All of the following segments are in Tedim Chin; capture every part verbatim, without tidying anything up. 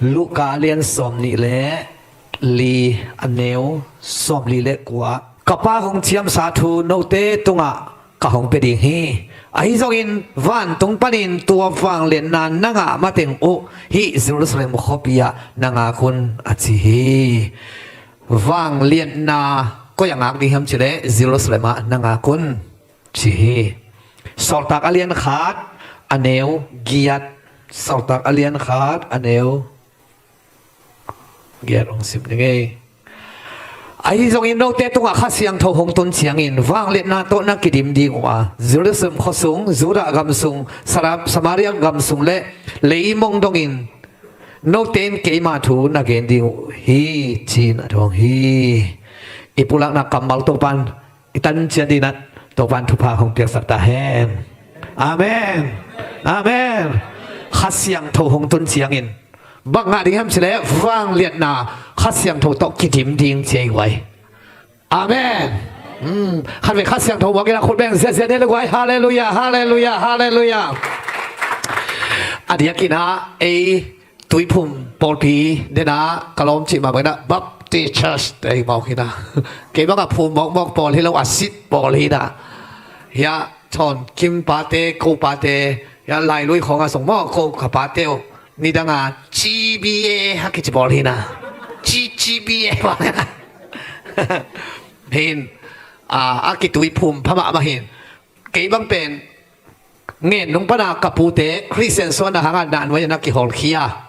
Luka a lian sawmnih le li, a neu sawmli le kua. Ka Pa hong ciamsa thu note tungah ka hong pia ding hi. Ahi zongin vantung panin tua vangliatna na ngah mateng uh hih Jerusalem khuapi ah na ngak un, a ci hi. Vangliatna koi ah ngak ding hiam cih leh Jerusalem ah na ngak un, ci hi. Sawltak a lian khat, a neu giat. Sawltak a lian khat, a neu giat hong sim ding ei. Ahi zongin note tungah Kha Siangtho hong tun ciangin vangliatna tawh na kidim ding uh a, Jerusalem khuasung, Judah gamsung, Sara-, Samaria gamsung le leimong dongin note in keima thu na gen ding uh hi, ci-in a dawng hi. I pulakna kammal Topa'n i tan ciat dingin Topa'n thupha hong piaksak ta hen. Amen. Amen. Kha Siangtho hong tun ciangin bang ngah ding hiam cih leh vangliatna Kha Siangtho tawh kidim ding ci ei guai. Amen. Hmm. Khatvei Kha Siangtho buak in a khut beng ziahziah ni le guai. Halleluiah, halleluiah, halleluiah. A diakin ah ei Tuiphum pawlpi den ah ka lawm cih mah bangin ah Baptist Church te hi mawk hi na. Kei bang a phum mawkmawk pawl hi lo, a sit pawl hi na. Hiah Thawn Kim pate, ko pate, hiah Lailui khawng ah zong maw, ko ka pate uh nidang a G B A a kici pawl hi na. G G B A pawl hi na. Hin a, a kituiphum pha mahmah hin. Kei bang pen Ngennung pana ka pute Khristian suahna hangah nah nuai-ah na kihawlkhia.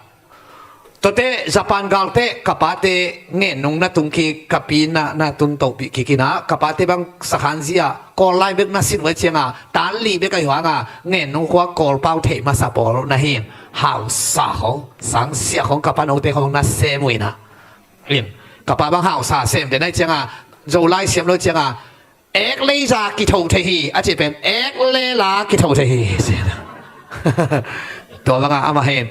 Tuate Japan galte ka pate Ngennung na tung kik, ka pi na, na tun tohpih kik in ah, ka pate bang sakhanzi-ah Kawl lai bek na sin uh ahih ciangin, tan li bek ahih hangin Ngennung khua Kawl pau theih masa pawl na hi in, hausa khawng, sangsia khawng, ka pa note khawng na sem uh in ah. In, ka pa bang hausa sem den ahih ciangin, Zolai siam lo ciangin, Ek lei za kitho thei hi, a cih pen ek lela kitho thei hi. Tua bangah amah hin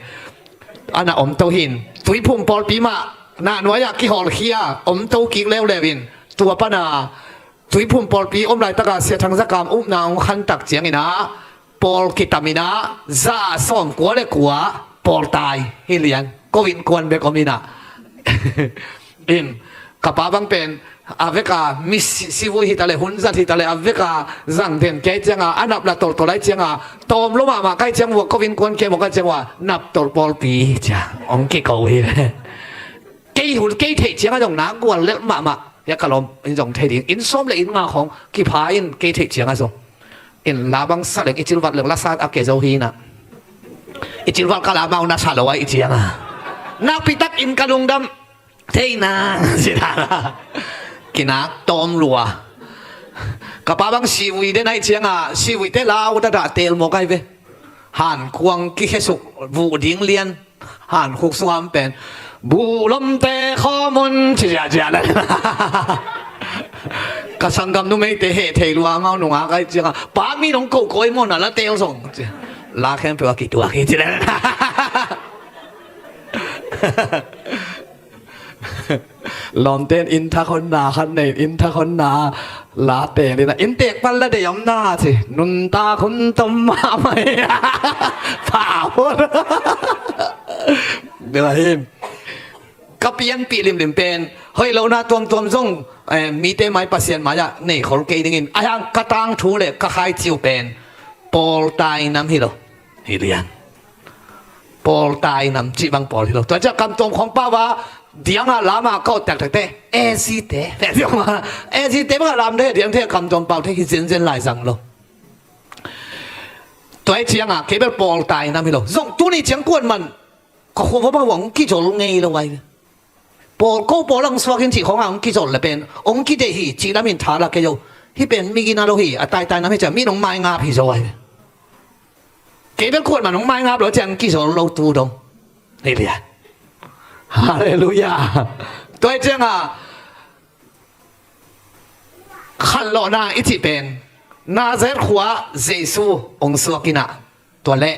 a na omto hin, Tuiphum pawlpi mah nah nuai-ah kihawlkhia, omto kik leuleu in, tua pana Tuiphum pawlpi om laitakah Sia Thang Za Kam upna hong khantak ciangin ah, pawl kitam in ah, za sawmkua le kua pawl tai hi lian. Ko innkuan bek om in ah. In, ka pa bang pen a vek a mi si, sivui hi ta leh, hun zat hi ta leh, a vek a zang den kei ciangin, a nap la toltol ahih ciangin, tawm lo mahmah ka hih ciang uh a, ko innkuan kei mawk ka hih ciang uh a, nap tolh pawlpi ciang hong kiko hi. Kei hun, kei theih ciangin zong na gual lel mahmah. Hiah ka lawm in zong thei ding, inn sawm le inn nga khawng kipha in kei theih ciangin zong. In la bang sa leng, i cilvat leng la sa a ke zo hi in ah. I cilvat ka la mau na sa lo ahih ciangin. Nakpi takin ka lungdam thei na, ci dan a. Kinak tawm lua. Ka pa bang sivui den ahih ciangin, sivuite lau dadah tel mawk ahi ve. Hankuang kikhesuk, vuh ding lian. Hankhuk sungah om pen, buh lomte khawm un, ci ziahziah le. Ka sanggam numeite heh thei lua, amau nungak ahih ciangin, pa mi nong kohkoh hi maw, na la tel zong, ci. La khempeuh a kituak hi, ci le. Lawmte in inn thak honna khat nei, inn thak honna la tel in ah, inntek pan la deih om na, ci. Nuntak hun tom mahmah hi. Pha hun. Dela hin. Ka pianpih limlim pen, hoih lohna tuamtuam zong, eh, mite mai, Pasian mai-ah nei khol kei dingin, ahih hang ka tangthu le ka khaici uh pen, pawl tainam hi lo. Hi lian. Pawl tainam cih bang pawl hi lo. Tua ciang kamtuam khawng pau a, diang a lam a ka awt taktak teh, A Z te, A Z te bang a lam te, diang te kamtuam pau te hi zenzen lai zang lo. Tua hi ciangin kei bel pawl tainam hi lo. Zong tuni ciang kuaman ka khua va bang hong kizol ngei lo ai. Pawl, ko pawl hong suak in cih khawng a hong kizol le pen, hong kideih hi cih lam in tha la kei zo. Hih pen mi gina lo hi, a taitainam hi ciang mi nong maingap hi zo ai. Kei bel kuaman hong maingap lo ciang kizol lo tu dong. Hi lian. Halleluiah. Tua hi ciangin khanlawhna i cih pen Nazareth khua Jesu hong suak in ah, tua leh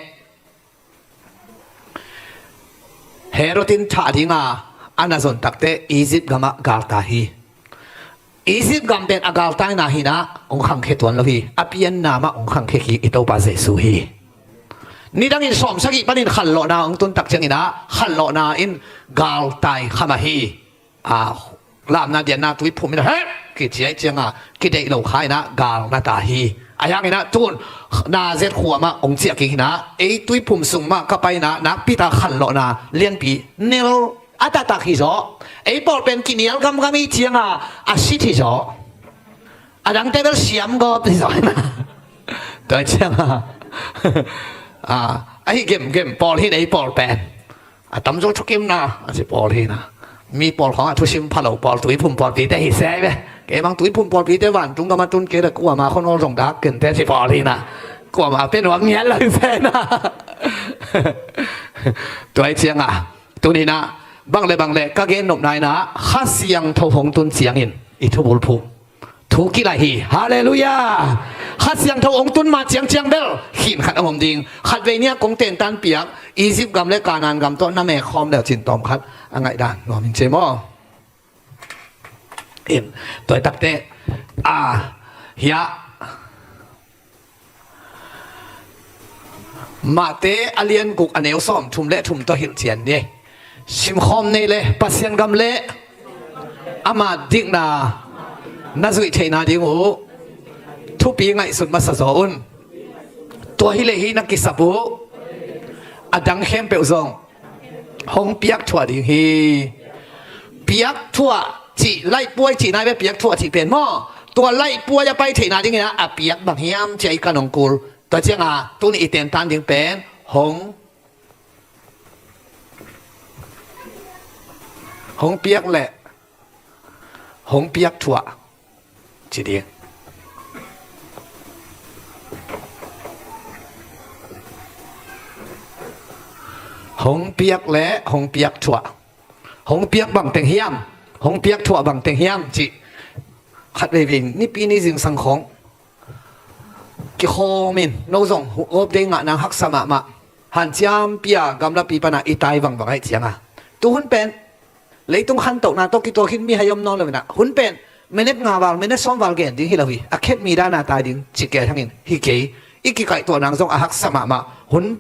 Herod in thah dinga a na zon takteh Egypt gamah galta hi. Egypt gam pen a galtaina hi in ah hong khangkhia tuan lo hi. A pianna mah hong khangkhia kik i Topa Jesu hi. Nidangin sawmsagih panin khanlawhna hong tun tak ciangin ah, khanlawhna in galtai kha mah hi. A, lamna dianna tuiphum in a heh kiciai cianga kideih lo kha in ah galna ta hi. Ahi hangin ah tun Nazareth khua mah hong ciah kik in ah, ei tuiphum sung mah ka pai in ah nakpi ta khanlawhna lianpi nel a taktak hi zaw. Ei pawl pen kinial gamgam hi cianga a sit hi zaw. A dangte bel siam gawp hi zaw. Tua cianga a, ahi gemgem pawl hi, ei pawl pen a tamzaw thukimna a ci pawl hi na. Mi pawl khawng a thusim pha lo pawl, tuiphum pawlpite hi se ve. Kei bang tuiphum pawlpite vantung gam a tun kei le kuama khonol zong dak kente ci pawl hi na. Kuama pen wang ngial lo hi se na. Tua hi cianga tuni na bang le bang le ka gen nopna in ah Kha Siangtho hong tun ciangin i thubulphuh thu kilai hi. Halleluiah. Kha Siangtho hong tun ma ciangciang bel khin khat a om ding. Khatvei nia kong tentan piak Egypt gam le Canaan gam tawh na mekhawm leu cin tawm khat a ngaihdan nuam in ci maw? In, tua takte a, hiah Mate a lian guk a neu sawm thum le thum tawh hilhcian ni. Simkhawm nei le Pasian gam le ama dikna na zuih theihna ding uh thupi ngaihsut masa zaw un. Tua hi le hi na kisap uh a dang khempeuh zong hong piak thuah ding hi. Piak thuah cih, laihpuai cih nai ve, piak thuah cih pen maw? Tua laihpuai a pai theihna dingin a piak bang hiam cih a i kan hong kul. Tua cianga tuni i tentan ding pen hong, hong piak le hong piak thuah ci ding. Hong piak le hong piak thuah. Hong piak bang teng hiam, hong piak thuah bang teng hiam cih khat veivei nipi ni zingsang khawng kikhawm in, no zong gawp dei ngah nang haksa mahmah. Hanciam pia gamlapi pana i tai vangvang aih cianga tuhun pen leitung khantohna tawh kituak khin mihai om nawn lo in ah, hun pen minute nga val, minute sawm val gen ding hi lo hi. A khet mi dana tai ding ci kei hangin hi kei. I kikaihtuah nang zong a haksa mahmah. Hun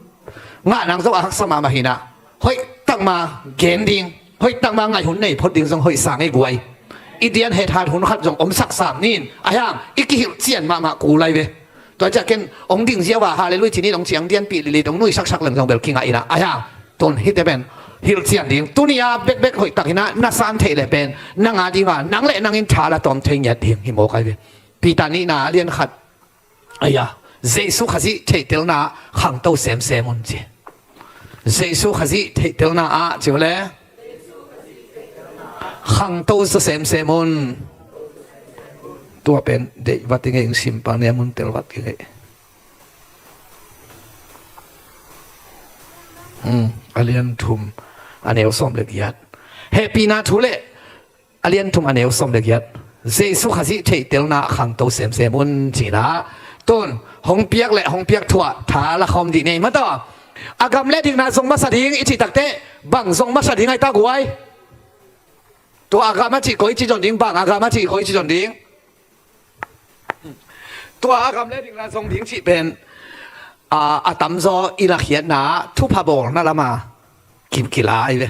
ngah nang zong a haksa mahmah hi in ah, hoih takma gen ding, hoih takma ngaih hun nei phot ding zong hoih sang i guai. I dian hethat hun khat zong omsak sam ni in, ahi hang i kihilhcian mahmah kul lai ve. Tua ciah ken hong ding ziau a halleluiah ci ni in hong ciang dianpih lili dong nuisaksak leng zong bel kingah in ah, ahi hang tun hihte pen hilhcian ding. Tuni a bekbek hoih tak hi in ah na san theih leh pen nang a dinga nang le nang in tha la tawm thei ngiat ding hi mawk ai ve. Peter nihna a lian khat, aya, Jesu Khazih theihtelna khangto semsem un ci. Jesu Khazih theihtelna ah ci uh le khangto sa semsem un. Tua pen deih vat i ngei, ing sim pang niam un tel vat i ngei. Hmm, a lian thum a neu sawm le giat. Hehpihna thu le a lian thum a neu sawm le giat. Jesu Khazih theihtelna khangto semsem un ci in ah tun hong piak le hong piak thuah tha la khawm dih nei mataw. A gam le dikna zong masa ding i cih takte bang zong masa ding ai ta guai? Tua a gam a cih koi ci zon ding, bang a gam a cih koi ci zon ding? Tua a gam le dikna zong ding cih pen a, a tamzaw i lakhiatna thupha bawlna lama kim kila ai ve.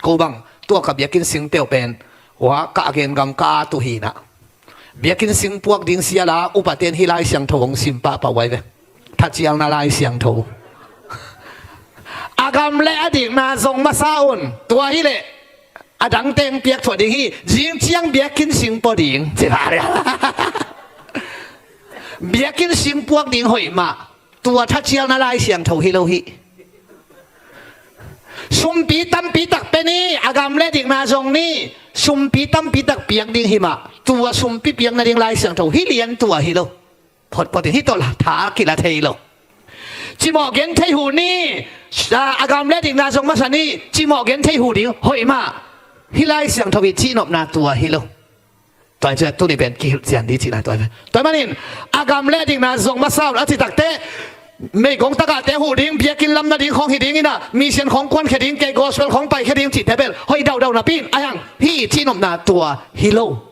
Ko bang tua ka biakinn sing teuh pen hua ka a gen gam ka a tuh hi in ah, biakinn sing puak ding siala upaten hih Lai Siangtho hong sim pahpah uh ai ve. Thacialna Lai Siangtho. A gam le a dikna zong masa un. Tua hi leh a dang teng piak thuah ding hi. Zing ciang biakinn sing pua ding ci. Biakinn sing puak ding hoih mah. Tua thacialna Lai Siangtho hi lo hi. Sumpi tampi tak pia ni, a gam le dikna zong ni. Sumpi tampi tak piak ding hi mah. Tua sumpi piak nading Lai Siangtho hi lian tua hi lo. Photphot in hih tawh tha kila thei lo. Cimawh gen thei huh ni. A gam le dikna zong masa ni. Cimawh gen thei huh ding hoih mah. Hih Lai Siangtho i cihnopna tua hi lo. Tua hi ciah tuni pen kihilhcian dih cihna tua hi pen. Tua hi manin a gam le dikna zong masa un a cih takte meigong tagahte huh ding, biakinn lam nading khawng hi ding in ah, mission khawng kuankhia ding, kei gospel khawng paikhia ding cihte bel hoih daudau napi in, ahi hang hih i cihnopna tua hi lo.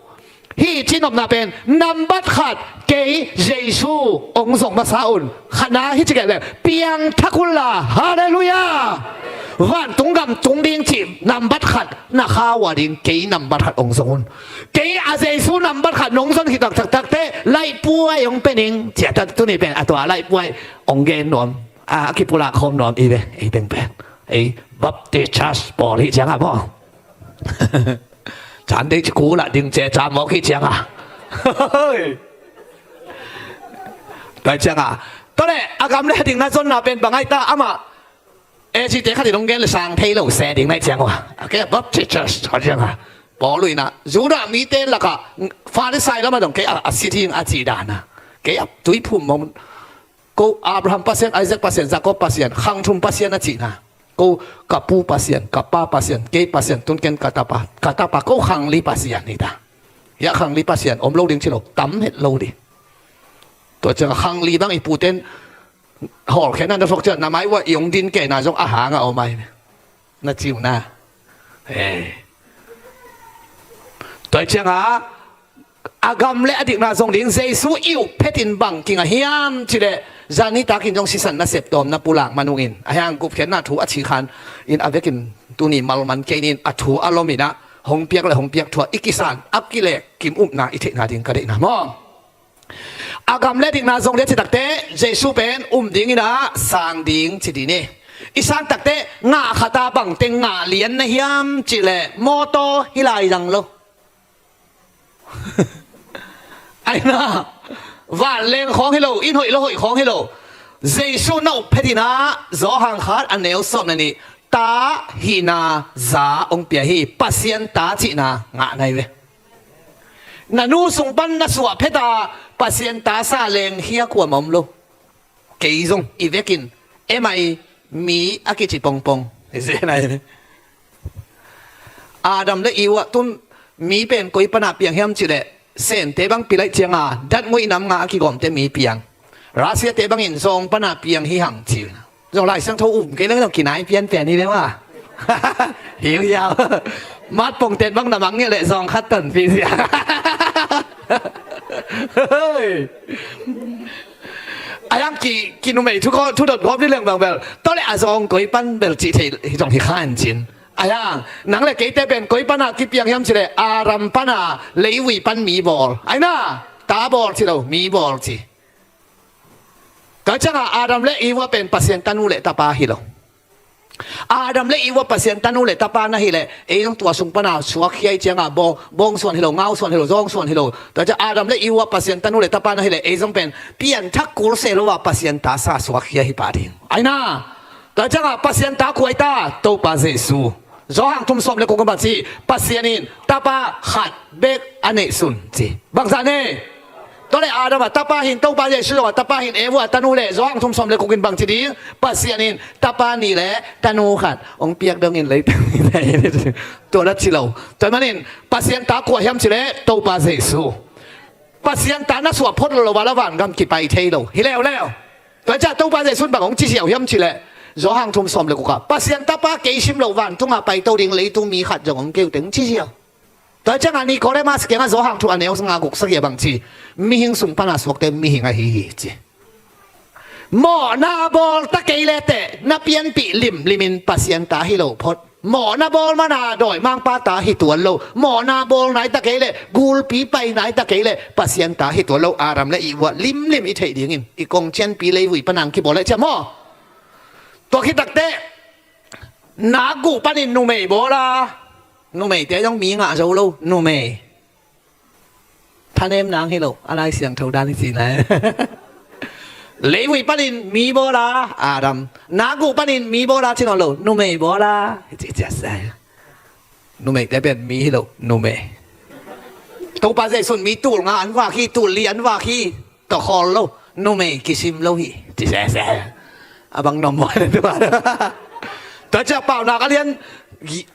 Hih ci nopna pen nambat khat, kei Jesu hong zong masa un. Khatna hih ci kei leh piangthak unla. Halleluiah. Vantung gam tung ding cih nambat khat na kha uh a ding kei nambat khat hong zong un. Kei a Jesu nambat khat nong zon khit taktak teh laihpuai hong pia ning ci a, tuni pen a tua laihpuai hong gen nuam, a kipulak khawm nuam i ve. Ei teng pen ei Baptist Church pawl hih ciangah maw? Caan dei ci kul ah ding ce ca mawk hih ciangah. Tua ciangah tua leh a gam le a dikna zonna pen bang ai ta amah, e, cite khat in hong gen le sang thei lo se ding na hih ciang uh a. Kei a Baptist Church tua ciangah pawl uh in ah Judah mite lakah Farisai lamah dong kei a, a si ding a cih dan a, kei a tuiphum mong, ko Abraham Pasian, Isaac Pasian, Jacob Pasian, khang thum Pasian a cihna. Ko ka pu Pasian, ka pa Pasian, kei Pasian, tun ken ka tapa, ka tapa, ko khang li Pasian hi ta. Hiah khang li Pasian om lo ding ci lo, tam het lo ding. Tua ciang khang li bang i puten hawlkhiatna na thuak ciang na mai uah i hong din kei na zong a hang a om ai na ciu na. Tua ciangah a gam le a dikna zong ding Jesu i up phetin bang kingah hiam cih leh zani takin zong sisan nasep tawm na pulak man ungin a hiang gupkhiatna thu a cih khan in a vekin tuni malman kei nin a thu a lom in ah hong piak le hong piak thu ah i kisan a kilek kim upna i theihna ding ka deihna maw? A gam le dikna zong ding a cih takteh Jesu pen um ding in ah sang ding ci ding hi. I sang takteh ngah khat a bangteng ngah lian na hiam cih leh mawtaw hi lai zang lo. Aina, vanleng khawng hi lo, inn hoih lo hoih khawng hi lo. Jesu na up phetin ah Johan khat a neu sawm le nih ta hihna za hong pia hi. Pasian ta cihna ngah nai ve. Na nu sung pan na suah phet a Pasian ta sa leng hia kuam om lo. Kei zong i vekin M I mi a kici pongpong. Adam le Eve ah tun mi pen koi pana piang hiam cih leh Sente bang pilaih cianga datnguih nam nga a kigawmte mi piang. Russia te bangin zawng pana piang hi hang ci. Zong Lai Siangtho um kei leng zong kinai pianpian hi leh ma. Hiu hiau. Mat pongtet bang na mang ngei leh zawng khat ton pi zia. Hei. A yang ki, ki numei thu ko, thu dot gawp ni leng bang bel. Tua leh a zawng koi pan bel cih thei hi zong hi khan cin. A yang, nang le keite pen koi pana kipiang hiam cih leh, Adam pana leivui pan mi bawl. Aina, ta bawl ci lo, mi bawl ci. Tua cianga Adam le Eve pen Pasian tanu le tapa hi lo. Adam le Eve Pasian tanu le tapa na hi leh, ei zong tua sung pana suakkhia i cianga bawng, bawng suan hi lo, ngau suan hi lo, zawng suan hi lo. Tua cianga Adam le Eve Pasian tanu le tapa na hi leh, ei zong pen pianthak kul se lo a Pasian ta sa suakkhia hi pah ding. Aina, tua cianga Pasian ta kua hi ta, Topa Jesu. Johan thum sawm le kua bang ci, Pasian in tapa khat bek a neihsun ci. Bangzah nei? Tua leh Adam a tapa hin, Topa Jesu zong a tapa hin, Eve a tanu le, Johan thum sawm le kua in bang ci ding, Pasian in tapa nih le tanu khat hong piak dongin leitung hi. Tua na ci lo. Tua manin Pasian ta kua hiam cih leh Topa Jesu. Pasian ta na suah phot lo lo a la vangam kipai thei lo. Hi leuleu. Tua ciang Topa Jesu in bang hong ci ziau hiam cih leh, Johan thum sawm le kua ah, Pasian tapa kei sim lo vantung a paito ding leitung mi khat zong hong kei uh teng ci ziau. Tua cianga Nicodemus kiangah Johan thu a neu nga guk sagih ah bang ci, mihing sung pana suakte mihing ahi hi ci. Mawhna bawl ta kei le teh na pianpih limlimin Pasian ta hi lo phot. Mawhna bawl mana dawimangpa ta hi tuan lo. Mawhna bawl nai ta kei leh, gulpi pai nai ta kei leh Pasian ta hi tuan lo. Adam le Eve limlim i theih dingin i kong cianpi leivui panang kibawl le ciam maw? Tua khit takteh nak guh panin numei bawl a, numeite zong mi ngah zo lo, numei. Thanem nang hi lo, a Lai Siangtho dan hi ci nai. Leivui panin mi bawl a, Adam. Nak guh panin mi bawl a ci nawn lo, numei bawl a. Ci, ci, ci. Numeite pen mi hi lo, numei. Topa Jesu in mi tul nga an vak hi, tul li an vak hi. Tawh khawl lo, numei kisim lo hi. Ci sese. A bang nom maw le tu a. Tua ciang Paunak a lian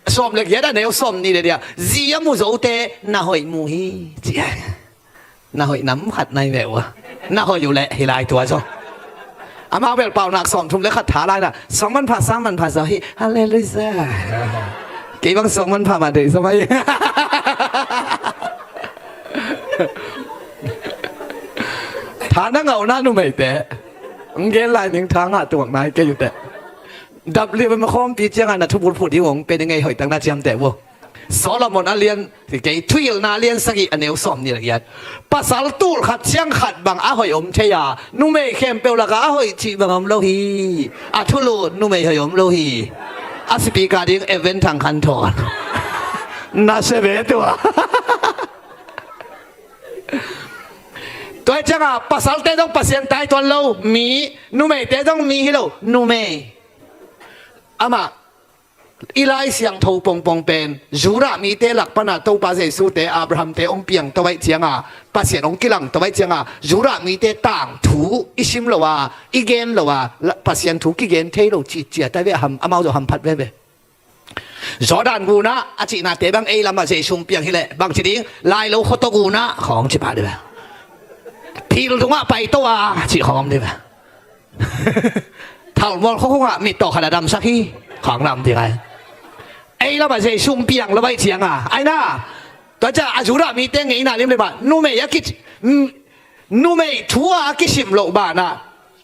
sawm le giat a neu sawm nih le nih ah, zi a mu zote na hoih mu hi ci. Na hoih nam khat nai ve uh a. Na hoih uh leh hi lai tua zaw. Amau bel Paunak sawm thum le khat tha lai na, sawng manpha sang manpha zaw hi. Halleluiah. Kei bang sawng manpha mah deih zaw mai. Hana ngauhna numeite. Ngen lai ning tha ngah tuak nai kei uh teh. W M khawmpi ciangah na thubul phuh ding ong pe ding ei hoih tak na ciamteh uh. Solomon a lian kei Thuhilhna a lian sagih a neu sawm nih le giat. Pasal tul khat ciang khat bang a hoih om thei a, numei khempeuh lakah a hoih cih bang om lo hi. A thulu numei hoih om lo hi. A speaker ding Evan Thang Khan Thawn. Na se ve tua. Tua hi ciangah pasalte zong Pasian tai tuan lo, mi, numeite zong mi hi lo, numei. Amah i Lai Siangtho pongpong pen Judah mite lak pana Topa Jesu te, Abraham te hong piang to aih cianga, Pasian hong kilang to aih cianga, Judah mite tangthu i sim lo a, i gen lo a, la- Pasian thu kigen thei lo cihcia tai ve, a ham, amau zong hamphat veve. Jordan gunah a cihnate bang ei lamah Jesu hong piang hileh bang ci ding, Lailo khuato gunah khawng ci pah dih ve. Phil tungah paito a cih khawng dih ve. Thalmual khuakhungah mittawh khat a damsak hi. Khang lam ding ai. Ei lamah Jesu hong piang lo aih cianga ai na. Tua ciah a Judah mite ngeina limlim ah numei a kici, numei thu a kisim loh banah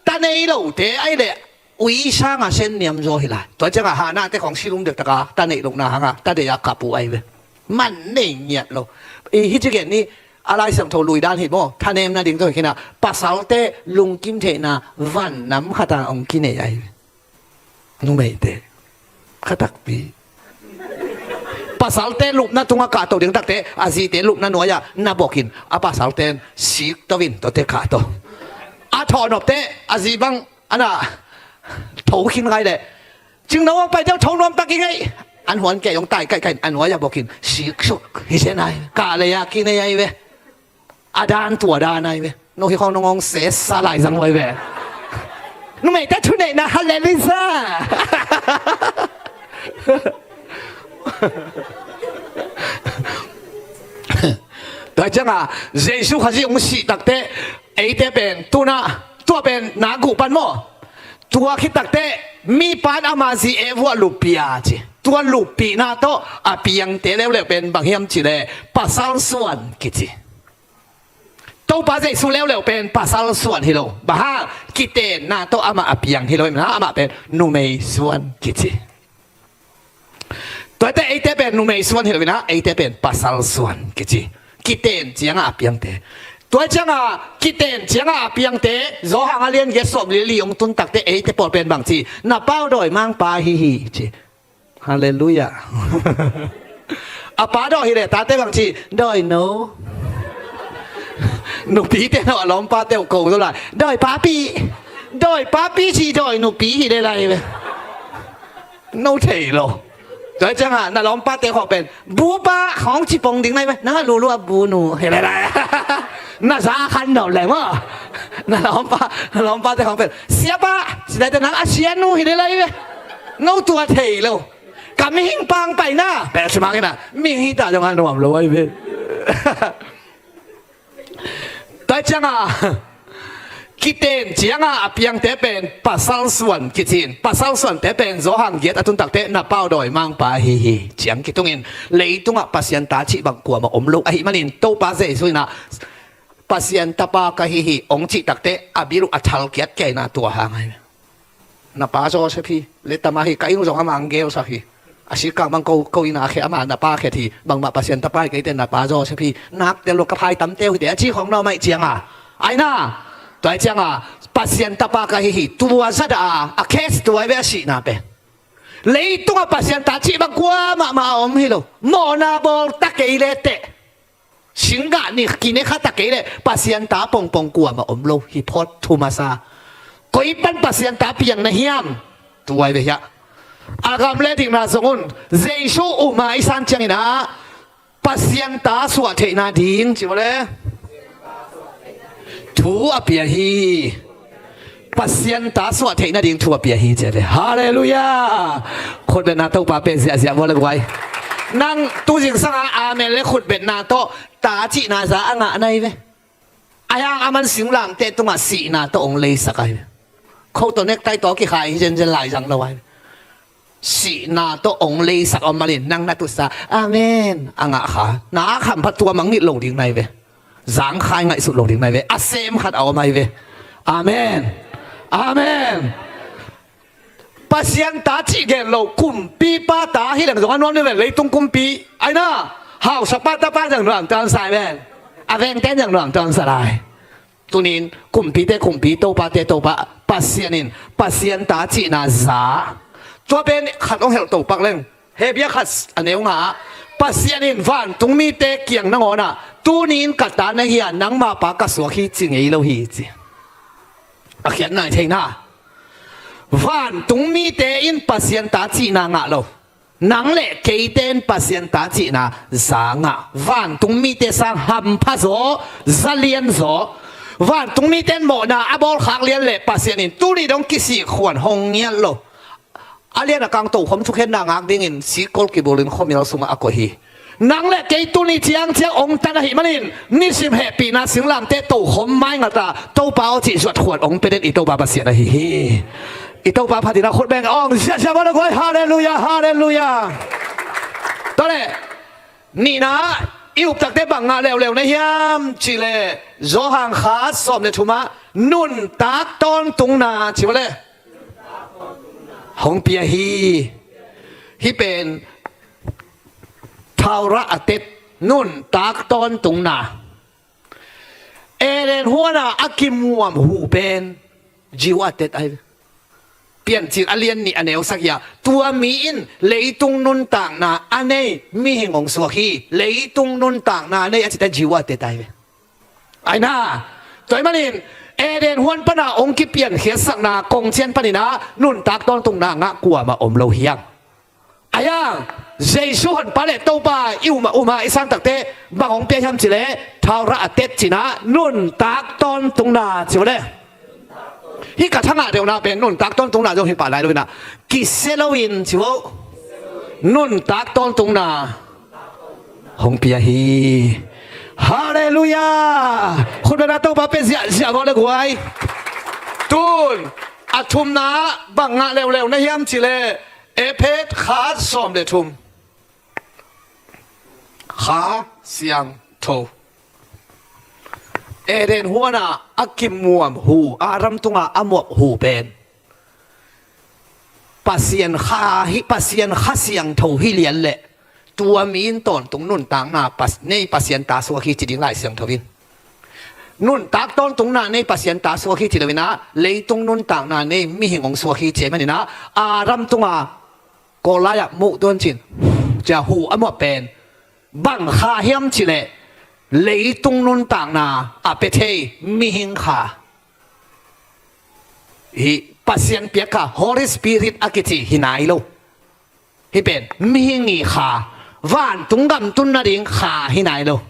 ta nei lote aih leh ui sanga sen niam zaw hi lai. Tua ciangah Hannah te khawng silum dektaka ta neih lohna hangah ta deih a kap uh aih ve. Man nei ngiat lo. I hi ci gen ni. A Lai Siangtho lui dan hi maw, thanemna ding tawh hi khinah pasalte lungkim theihna van nam khata hong kinei ahi. Numeite khatakpi pasalte lupna tungah kahto ding takte a zite lupna nuai-ah na bokin a pasalten sik to in tawte kahto. A thawnopte a zi bang ana tho khin ngai leh cingno a pai deuh tho nuam tak i ngai. An huan kei hong tai kaihkaih an huai a bokin siksuk hi zen ai. Kah lei a kinei ai ve. A dan tua dan ai ve. No hi khawng nong hong sesa lai zang huai ve. Numeite thuneihna halleluia. Tua cianga Jesu Khazih hong sih takte eite pen tunah tua pen nak guh pan maw? Tua khit takte mi pan ama zi e vuah luppih a ci. Tua luppihna tawh a piangte leuleu pen bang hiam cileh pasal suan kici. Topa Jesu leuleu pen pasal suan hi lo. Bang hang kitenna tawh amah a piang hi lo. Amah pen numei suan kici. Tuate eite pen numei suan hi lo inah eite pen pasal suan kici. Kiten ciangah a piangte. Tua ciangah kiten ciangah a piangte Zawhang a lian giat sawm lili hong tun takte eite pawl pen bang ci? Na pau dawi mangpa hi hi ci. Halleluia. A pa dawi hi leh tate bang ci? Dawi no. Nupite no a lawmpate uh ko zo lai dawi papi. Dawi papi ci dawi nupi hi leh lai ve. No thei lo. Tua ciangah na lawmpate khawng pen bupa khawng ci pong ding nai ve. Nang a lulu a bunu hi leh lai. Na za khan no leh maw? Na lawmpa na lawmpate khawng pen siapa ci lai te nang a sianu hi leh lai ve. No tua thei lo. Ka mihing pang paina pek si mangina mihing hita zong a nuam lo ai ve. Tua cianga kiten cianga a piangte pen pasal suan kicin. Pasal suante pen Zawhang giat a tun takte na pau dawi mangpa hi hi ciang kitungin leitungah Pasian ta cih bang kuamah om lo ahi manin Topa Jesu inah Pasian tapa ka hi hi hong cih takte a bil uh a thal kiat keina tua hang ahi. Na pa Joseph hi le tama hi ka ing zong ama ang gelsak hi. A sikang bang ko ko ina a khe ama na pa khet hi. Bangmah Pasian tapa hi keite na pa Joseph hi. Nak tel lo ka phai tam teu hite a ci khong na maih cianga ai na. Tua ai cianga Pasian tapa ka hi hi tua zada a a khes tua ai ve a sihna pe. Leitungah Pasian ta cih bang kuamah mah a om hi lo. Mawhna bawl ta kei le teh. Singgah ni kine kha ta kei leh Pasian ta pongpong kuamah om lo hi phot thu masa. Koi pan Pasian ta piang na hiam? Tuai ve hiah. A gam le dikna zong un Jesu uma i san cianginah Pasian ta suah theihna ding ci le thu a pia hi. Pasian ta suah theih nading thu a pia hi ci a ve. Halleluia. Khutbetna Topa pe ziahziah vua le guai. Nang tu zingsang a amen le khutbetna tawh ta cihna za a ngah nai ve. A hiang a man singlamteh tungah sihna tawh ong leisak ai ve. Kho tawh nektai tawh kikhai hi zenzen lai zang lo ai ve. Sihna tawh ong leisak om malin nang na tutsa amen a ngah kha na a khampha tua mangngilh lo ding nai ve. Zangkhai ngaihsut lo ding nai ve. A sem khat a om ai ve. Amen. Amen. Pasian ta cih gen lo, kumpipa ta hi leng zong a nuam ni ve, leitung kumpi. Ai na, hausapa tapa zong nuam tuan sa ai ve. A vengte zong nuam tuan sa lai. Tunin kumpite kumpi, topate topa Pasian in Pasian ta cihna za. Tua pen khat hong helh topak leng, Hebru khat a neu nga ah, Pasian in vantung mite kiang nangawnah, tunin ka ta na hi a, nangma pa ka suak hi ci ngei lo hi ci. A khiat nai theihna. Vantung mite in Pasian ta cihna ngah lo. Nang le keite in Pasian ta cihna za ngah. Vantung mite sang hampha zaw, za lian zaw. Vantung mite in mawhna a bawlkhak lian le Pasian in tuni dong kisik khuan hong ngiat lo. A lian a kang tokhom thukhenna ngak dingin sikkol kibulin khuamial sungah a koih hi. Nang le kei tuni ciangciang ong tan ahih manin nisim hehpihna singlamteh tokhom maingata Topa aw cih zuat khuan ong pia den i Topa Pasian ahi hi. I Topa phatin a khut beng ong ziahziah bawle guai. Halleluiah, halleluiah. Tawle nihna i uptakte bang ngah leuleu na hiam cihleh Johan khat sawm le thumah nuntak tawntungna ci bawle hong pia hi. Hih pen thaurah a tet nuntak tawntungna. Eden huana a kimuam hu pen jiu a tet ai. Piancil a lian nih a neu sagih ah tua mi in leitung nuntakna a nei mihing hong suak hi. Leitung nuntakna a nei a cite jiu a tet ai ve. Ai na, tua ahih manin Eden huan pana hong kipiankhiatsakna kongcian paninah nuntak tawntungna ngah kuamah om lo hiang. Ai a, Jesu honpa le Topa i umah umah i sangtakte bang hong pia hiam cihleh thaurah a tet cinah nuntak tawntungna ci bawle. Hih ka thangah deuhna pen nuntak tawntungna zong hi pah lai loinah kisia loin ci bo. Nuntak tawntungna hong pia hi. Halleluiah. Khutbetna Topa pia ziahziah bawle guai. Tun a thumna bang ngah leuleu na hiam cihleh Efesa khat sawm le thum. Kha Siangtho. Eden huana a kimuam hu, Adam tunga a muap hu pen Pasian Kha hi, Pasian Kha Siangtho hi lian leh tua mi in tawntung nuntakna nei Pasian ta suak hi ci ding Lai Siangtho in. Nuntak tawntungna nei Pasian ta suak hi ci loinah leitung nuntakna nei mihing hong suak hi ci ahih maninah Adam tunga Kawl lai-ah muh tuan cin cia hu a muah pen bang kha hiam cihleh leitung nuntakna a pia thei mihing kha. Hih Pasian piak kha Holy Spirit a kici hi nai lo. Hih pen mihing i kha, vantung gam tun nading kha hi nai lo.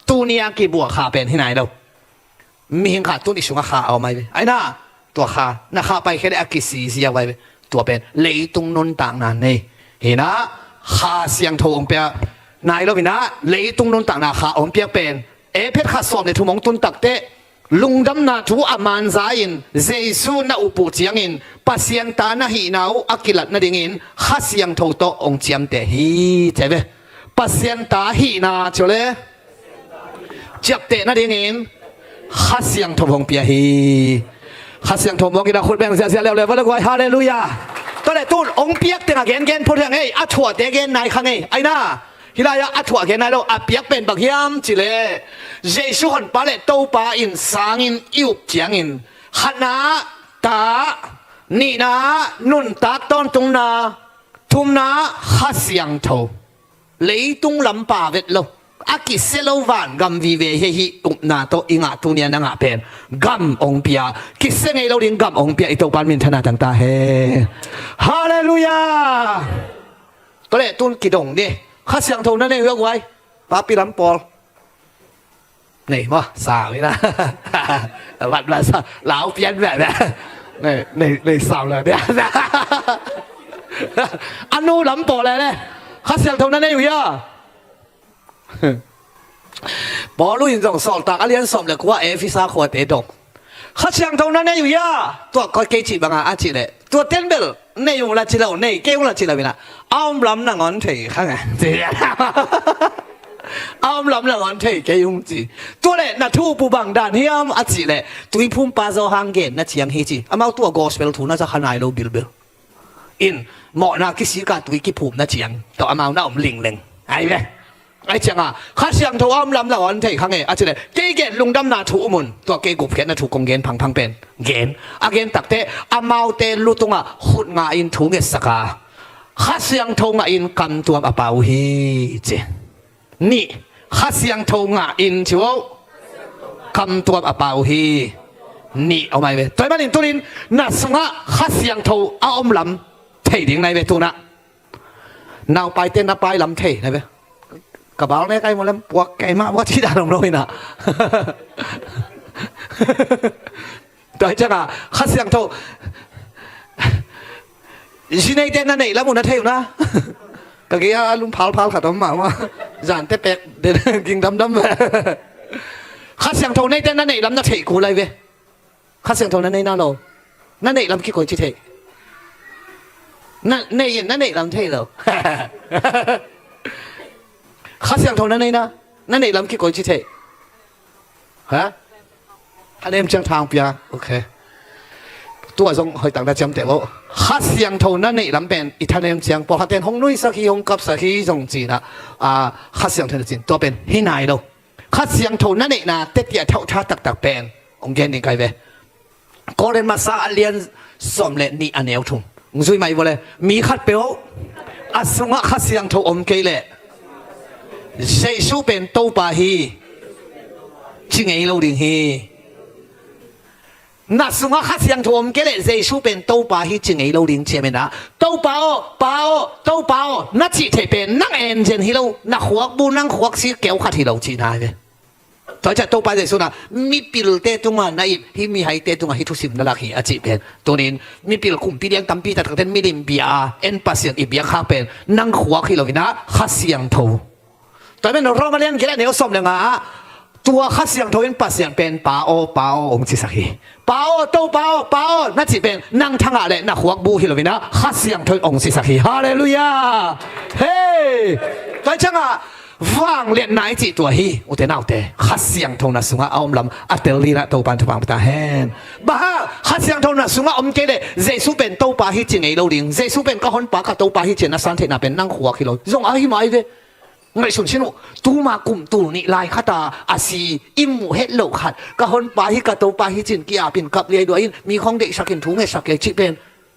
Tuni a kibua kha pen hi nai lo. Mihing kha tuni sungah kha a om ai ve. Ai na, tua kha na kha paikhia le a kisi ziau ai ve. Tua pen leitung nuntakna nei hi na, Kha Siangtho hong pia nai lo hi na, leitung nuntakna kha hong piak pen Efesa khat sawm le thum hong tun takteh lungdamna thu a manza in Jesu na up uh ciangin Pasian ta na hihna uh a kilat nadingin Kha Siangtho tawh hong ciamteh hi. Ci ai ve. Pasian ta hihna ci bawle ciapteh nadingin Kha Siangtho hong pia hi. Kha Siangtho mawk in a khut beng ziahziah leuleu bawle guai. Halleluiah. Tawle tun hong piak teng a gengen phot hiang ei, a thuahte gen nai kha ngei. Ai na, hih lai-ah a thuah gen nai lo, a piak pen bang hiam cihleh Jesu honpa le Topa in sangin i up ciangin khatna ta, nihna nuntak tawntungna, thumna Kha Siangtho. Leitung lampa vet lo, a kisia lo van gam vive hi. Hih upna tawh i ngah tunia na ngah pen gam hong pia, kisia ngei lo ding gam hong pia i Topa in minthana tang ta hen. Halleluiah. Tua leh tun kidong ni. Kha Siangtho na nei uh hia guai? Papi lam pawl nei maw? Sau hi na. Vat vat sau, lau pian bia bia. Nei, nei, nei sau le bia bia. A nu lam pawl le le. Kha Siangtho na nei uh hia? Paul in zong Sawltak a lian sawm le kua Efesa khuate dong. Kha Siangtho na nei uh hia? Tua koi kei cih banga a cih leh, tua ten bel nei ung la ci lo, nei kei ung la ci lo ina, a om lam nangawn thei kha nge. A om lam le hong thei kei ung ci. Tua leh na thu uh bang dan hiam a cih leh Tuiphumpa Johan genna ciang hi ci. Amau tua gospel thu na za kha nai lo bilbil. In mawhna kisik a tui kiphumna ciang tawh amau na om lingleng. Ai ve. Ai cianga Kha Siangtho a om lam le hong thei kha nge a cih leh kei gen lungdamna thu um un. Tua kei gupkhiatna thu kong gen phangphang pen gen. A gen takteh amaute lu tungah khut ngah in thu ngetsak a Kha Siangtho ngah in kamtuam a pau hi ci. Nih, Kha Siangtho ngah in ci uh. Kamtuam a pau hi. Nih om ai ve. Tua ahih manin tunin na sungah Kha Siangtho a om lam thei ding nai ve tunah. Naupaite na pai lam thei nai ve. Ka bal ne kai mo lem puak kai ma puak ci dan om lo inah. Tua hi cianga Kha Siangtho zi neite na neih lam uh na thei uh na. Ka gei a lum phalphal khat om mahmah. Zante pek den ging damdam. Kha Siangtho neite na neih lam na thei kul ai ve. Kha Siangtho na nei na lo. Na neih lam kikoi ci thei. Na neih in na neih lam thei lo. Kha Siangtho na nei na. Na neih lam kikoi ci thei. Ha? Thanem ciang thang pia. Ok. Tua zong hoih tak na ciamteh vo. Kha Siangtho na neih lam pen i thanem ciang pawlkhat ten hong nuisak hi, hong kapsak hi zong cinah, a, Kha Siangtho na cin tua pen hi nai lo. Kha Siangtho na neihna teti a thauhtha taktak pen hong gen ding kai ve. Korin masa a lian sawm le nih a neu thum. Hong zui mai vua le mi khatpeuh a sungah Kha Siangtho om kei leh Jesu pen Topa hi ci ngei lo ding hi. Na sungah Kha Siangtho om kei leh Jesu pen Topa hi ci ngei lo ding ciaminah Topa aw, Pa aw, Topa aw na cih theih pen nang enzen hi lo. Na khuak bu nang khuak sik keu khat hi lo cihna hi ve. Tua ciah Topa Jesu na mipilte tungah na ip hi, mihaite tungah hih thusim na lak hi a cih pen tunin mipil kumpi liang tampi taktakten milim bia a en Pasian i biakkhak pen nang khuak hi loinah Kha Siangtho. Tua pen Roma lian giat a neu sawm le nga ah tua Kha Siangtho in Pasian pen Pa aw, Pa aw hong cisak hi. Pa aw, Topa aw, Pa aw na cih pen nang thangah le na khuak bu hi loinah Kha Siangtho in hong cisak hi. Halleluiah. Hei. Tua ciangah vangliatna i cih tua hi. Ute naute, Kha Siangtho na sungah a om lam a tel dinah Topa in thupha pia ta hen. Bang hang? Kha Siangtho na sungah om kei leh Jesu pen Topa hi ci ngei lo ding. Jesu pen ka honpa ka Topa hi ci-in na san theihna pen nang khuak hi lo. Zong ahi mai ve. Ngaihsun sin uh, tuma kum tul nih lai khata a si i muh het loh khat ka honpa hi ka Topa hi ci-in ki-apin kap liai duai in mi khong deihsakin thu ngetsak kei cih pen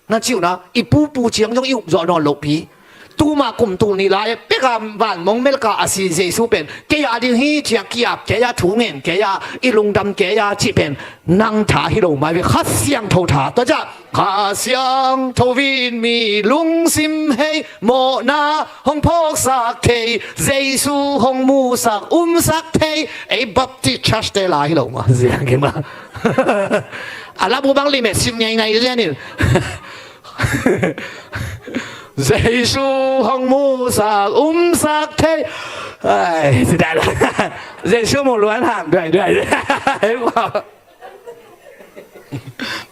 na cih uh na, i pupu ciang zong i upzawh nawn lohpi. Tuma kum tul nih lai peka van mong melka a si Jesu pen kei a ding hi ci-a ki-ap kei a, thu ngen kei a, i lungdam kei a cih pen nang tha hi lo mai ve, Kha Siangtho tha. Tua ciah Kha Siangtho in mi lungsim hei mawhna hong phawksak thei, Jesu hong musak umsak thei. Ei Baptist Church te la hi lo ma ziang kima. A labu bang limit sim ngaingai lianin. Jesu hong musak umsak thei. Ai, si dai la. Jesu mu luan ham duai duai.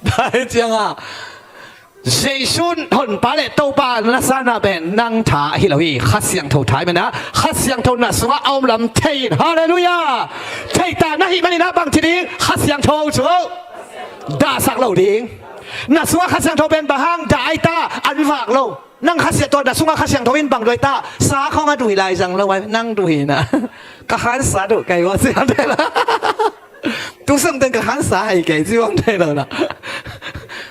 Dai cianga Jesu honpa le Topa na sana pen nang tha hi lo hi. Kha Siangtho tha hi mana, Kha Siangtho na sungah a om lam thei in. Halleluiah. Thei ta na hi manina bang ci ding? Kha Siangtho cu dahsak lo ding. Na sungah Kha Siangtho pen bang hang dah ai ta, an vak lo. Nang Kha Siangtho na sungah Kha Siangtho in bang duai ta, sa khong a duh hi lai zang lo ai, nang duh hi na. Ka khan sa duh kai wa siang thei la. Tu sung teng ka khan sa hai kei ci bang thei lo na.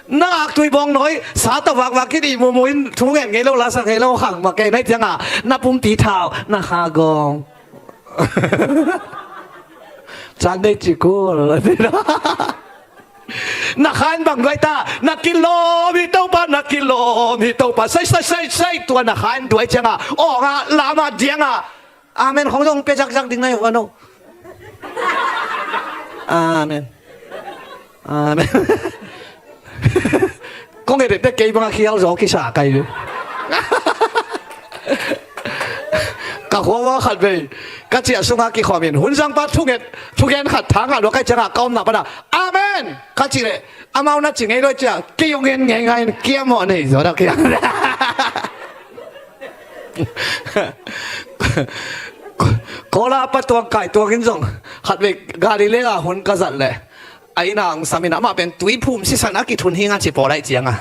Na ak tui bawng nawi sa tawh vakvak kit i mumu in thu ngen ngei lo, la sa ngei lo khang ma kei nai cianga na pumpi thau na kha gawng. Chan dei ci kul. Na khan bang duai ta, na kilawm hi Topa, na kilawm hi Topa. Sai sai sai sai tua na khan duai cianga awnga lama dianga Amen khong zong pe zakzak ding nai uh ano. Amen. Amen. Kong e dette kei banga khial zaw kisa kai. Ka khuawa khat vei ka ciah sunga kikhawmin hun zangpa thunget thugen khat thanga lua kai cianga ka omna pana amen ka cih leh amau na ci ngei lua cia kei ong en ngei ngai in kiamawh nei zaw dak hiang. Kola pa tuang kai tuang in zong khat vei Galilee a hun ka zat leh a inn ah hong sam in amah pen tuiphum sisan a kithun hi nga ci pawl aih cianga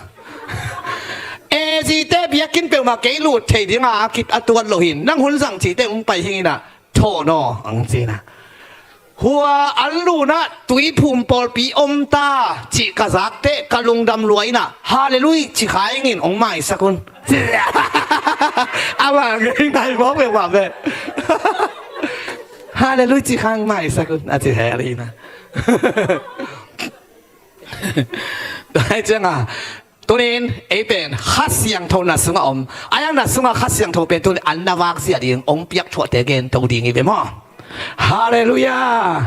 e zite biakinn peuhmah kei lut thei dinga a kit a tuat lo hin nang hun zang cite hong pai hing inah thaw naw ang cina. Hua an lunah tuiphum pawlpi om ta cih ka zak teh ka lungdam lua inah Hallelujah ci kha ingin hong maisak un. A bang ngei ngai mawk ve mah ve. Hallelujah ci kha hong maisak un a ci hel inah. Tua hi cianga tunin ei pen Kha Siangtho na sungah om a, iang na sungah Kha Siangtho pen tunin an na vak zia ding hong piak thuahte gen to ding hi ve maw? Hallelujah.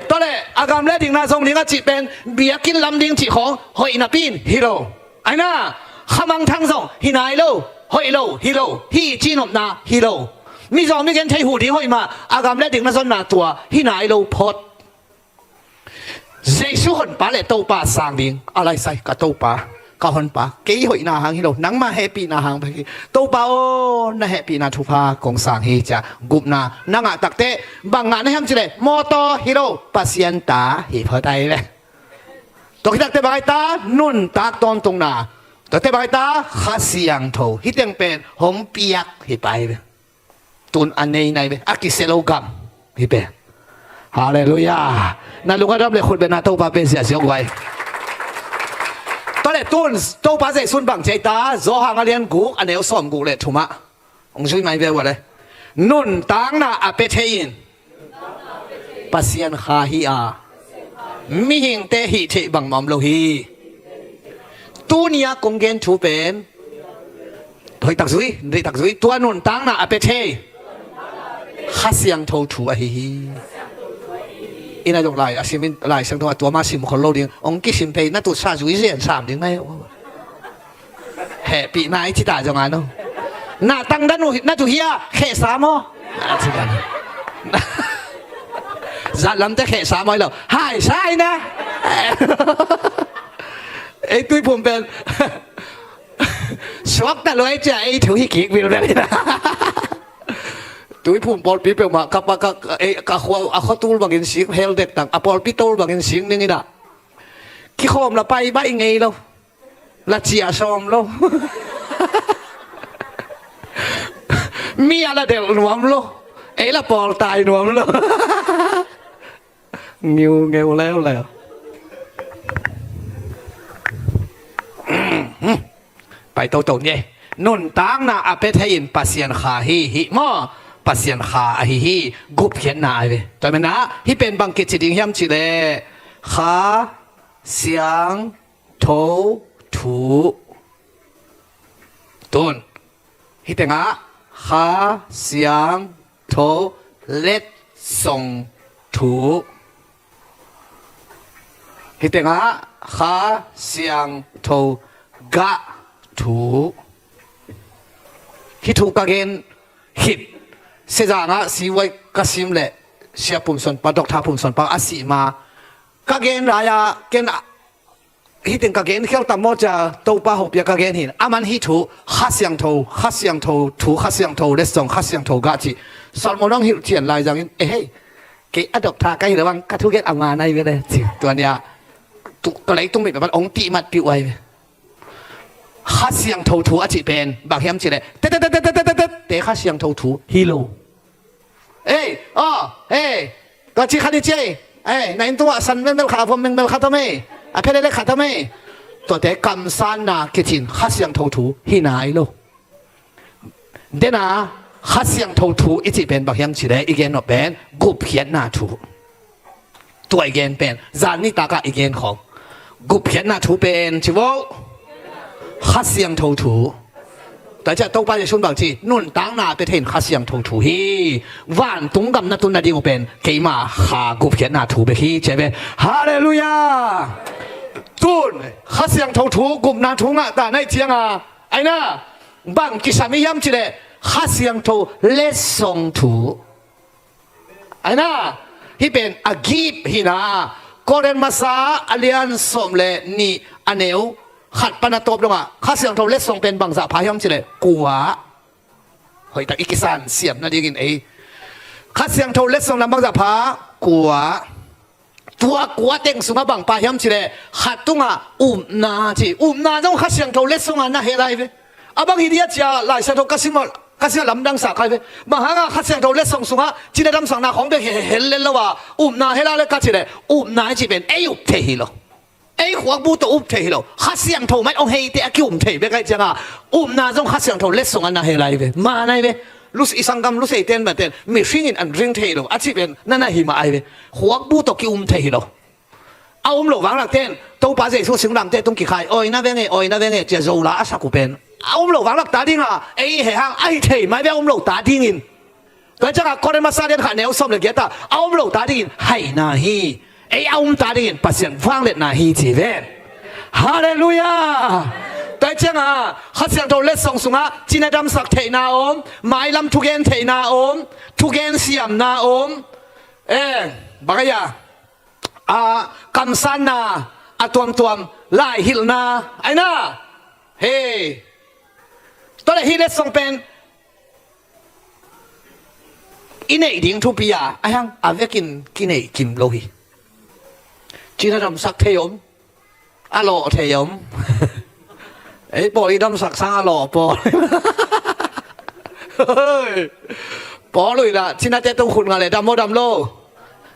Tua le a gam le dikna zong ding a cih pen biakinn lam ding cih khawng hoih napi in hi lo. Aina khamangthang zong hi nai lo, hoih lo hi lo, hi ci nopna hi lo. Mizawng mi gen thei huh ding hoih mah a gam le dikna zonna tua hi nai lo phot. Jesu honpa le Topa sang ding a laisai ka Topa, ka honpa, kei hoihna hang hi lo, nangma hehpihna hang bek hi. Topa aw, na hehpihna thupha kong sang hi cia gupna na ngah takteh bang ngah na hiam cileh mawtaw hi lo, Pasian ta hi phot ai ve. Tua khitakteh bang ai ta, nuntak tawntungna. Tuateh bang ai ta, Kha Siangtho, hih teng pen hong piak hi pai ve. Tun a nei nai ve, a kisia lo gam hi pen. Hallelujah. Na lung a dam le khut bena Topa pen ziahziah guai. Tua le tun Topa Jesu'n bang ci ai ta, Johan a lian guk a neu sawm guk le thumah hong zui mai ve ua le. Nuntakna a pia thei in Pasian Kha hi a, mihingte hih theih bangmah om lo hi. Tuni a kong gen thu pen hoih tak zui, deih tak zui, tua nuntakna a pia thei Kha Siangtho thu ahi hi. Ina dong lai a sim in, Lai Siangtho a tua ma sim khol lo ding, hong kisim phei na tutsa zui zen sam ding ngai. Hehpihna i ci ta zong a no. Na tang dan uh na tu hia khehsa maw? Zatlamte khehsa maw i lo, haisa i na. Ei tuiphum pen suakta luai cia ei thu hi kik vilvel hi na. Tuiphum pawlpi peuhmah ka pa ka, ei, ka khua, a khua tul bangin sik hel dek tang, a pawlpi tul bangin sik ning i na. Kikhawm la pai baih ngei lo. La cia sawm lo. Mi a la delh nuam lo. Ei la pawltai nuam lo. Ngiu ngeu leuleu. Pai toto ni. Nuntakna a pia thei in Pasian Kha hi hi maw? Pasian Kha ahi hi. Gupkhiatna ahi ve. Tua mena hih pen bang kici ding hiam cileh Kha Siang Tho thu. Tun hih tengah Kha Siang Tho letsong thu. Hih tengah Kha Siang Tho gah thu. Hih thu ka gen khit Sezang ah sivuai ka sim leh Sia Pum Suan Pa, Doctor Pum Suan Pa a sih ma ka gen lai-a ken hih teng ka gen khial tam maw cia Topa hopia ka gen hin. Aman hih thu Kha Siangtho, Kha Siangtho thu, Kha Siangtho letsong, Kha Siangtho gah cih Solomon hong hilh cian lai zangin, ehei, kei a doctor ka hi lo bang ka thugen a man ai ve le ci. Tua nia tua leitung mit pan hong tihmat piuh ai ve. Kha Siangtho thu a cih pen bang hiam cileh te te te te te te te te Kha Siangtho thu hi lo. Ei, aw, ei, tua ci khat i ci ei. Ei, na inn tungah san melmel khat, a vom melmel khat om ei, a phelele khat om ei. Tuate kamsanna kicin Kha Siangtho thu hi nai lo. Dena Kha Siangtho thu i cih pen bang hiam cileh i gen nop pen gupkhiatna thu. Tua i gen pen zan nitakah i gen khawng gupkhiatna thu pen ci vo. Kha Siangtho thu. Tua ciah Topa Jesu'n bang ci, nuntakna a pia thei in Kha Siangtho thu hi. Vantung gam na tun nading uh pen keima Kha gupkhiatna thu bek hi ci ve. Hallelujah. Tun Kha Siangtho thu gupna thu ngah ta na i cianga aina bang kisam i hiam cileh Kha Siangtho letsong thu. Aina hih pen a gip hina. Korin masa a lian sawm le nih a neu khat pan a tawp dongah Kha Siangtho letsong pen bangzah pha hiam cileh kua. Hoihtak i kisan siam nadingin ei Kha Siangtho letsong lam bangzah pha kua. Tua kua teng sungah bang pha hiam cih leh khat tungah upna ci. Upna zong Kha Siangtho letsong ah na hel lai ve. A bang hi dia cia Lai Siangtho ka sim, ka sim lamdang sak lai ve. Bang hangah Kha Siangtho letsong sungah cina damsakna khong bek hel lel lo a, upna hel lai le ka cih leh, upna i cih pen ei up thei hi lo. Ei khuakbu tawh up thei hi lo. Kha Siangtho mah hong hei teh a ki-um thei bek ahih ciangah, upna zong Kha Siangtho letsong ah na hel lai ve. Maan ahi ve. Lus i sanggam Lusei ten mah ten mihring in an ring thei lo a cih pen na na hi mah ahi ve. Khuakbu tawh ki-um thei hi lo. A um lo vanglak ten Topa Jesu singlamteh tung kikhai, awi na veng e, awi na veng e cia Zola a sak uh pen a um lo vanglak ta dingah ei heh hang a hi thei mah ahi ve, a um lo ta dingin. Tua ciangah Korin masa lian khat neu sawm le giat ah, a um lo ta dingin haina hi. Ei a um ta dingin Pasian vangliatna hi ci ven. Halleluiah. Tua ciangah Kha Siangtho letsong sungah cina damsak theihna om, mailam thugen theihna om, thugen siamna om. Eh, bang a, a kamsanna a tuamtuam, laihilhna aina. Hei, tua leh hih letsong pen i neih ding thupi a, a hiang a vekin kineih kim lo hi. Cina damsak thei om, a lawh thei om. Ei pawl i damsak sang a lawh pawl. Pawl uh i lah cinate tung khut ngah leh dam maw, dam lo?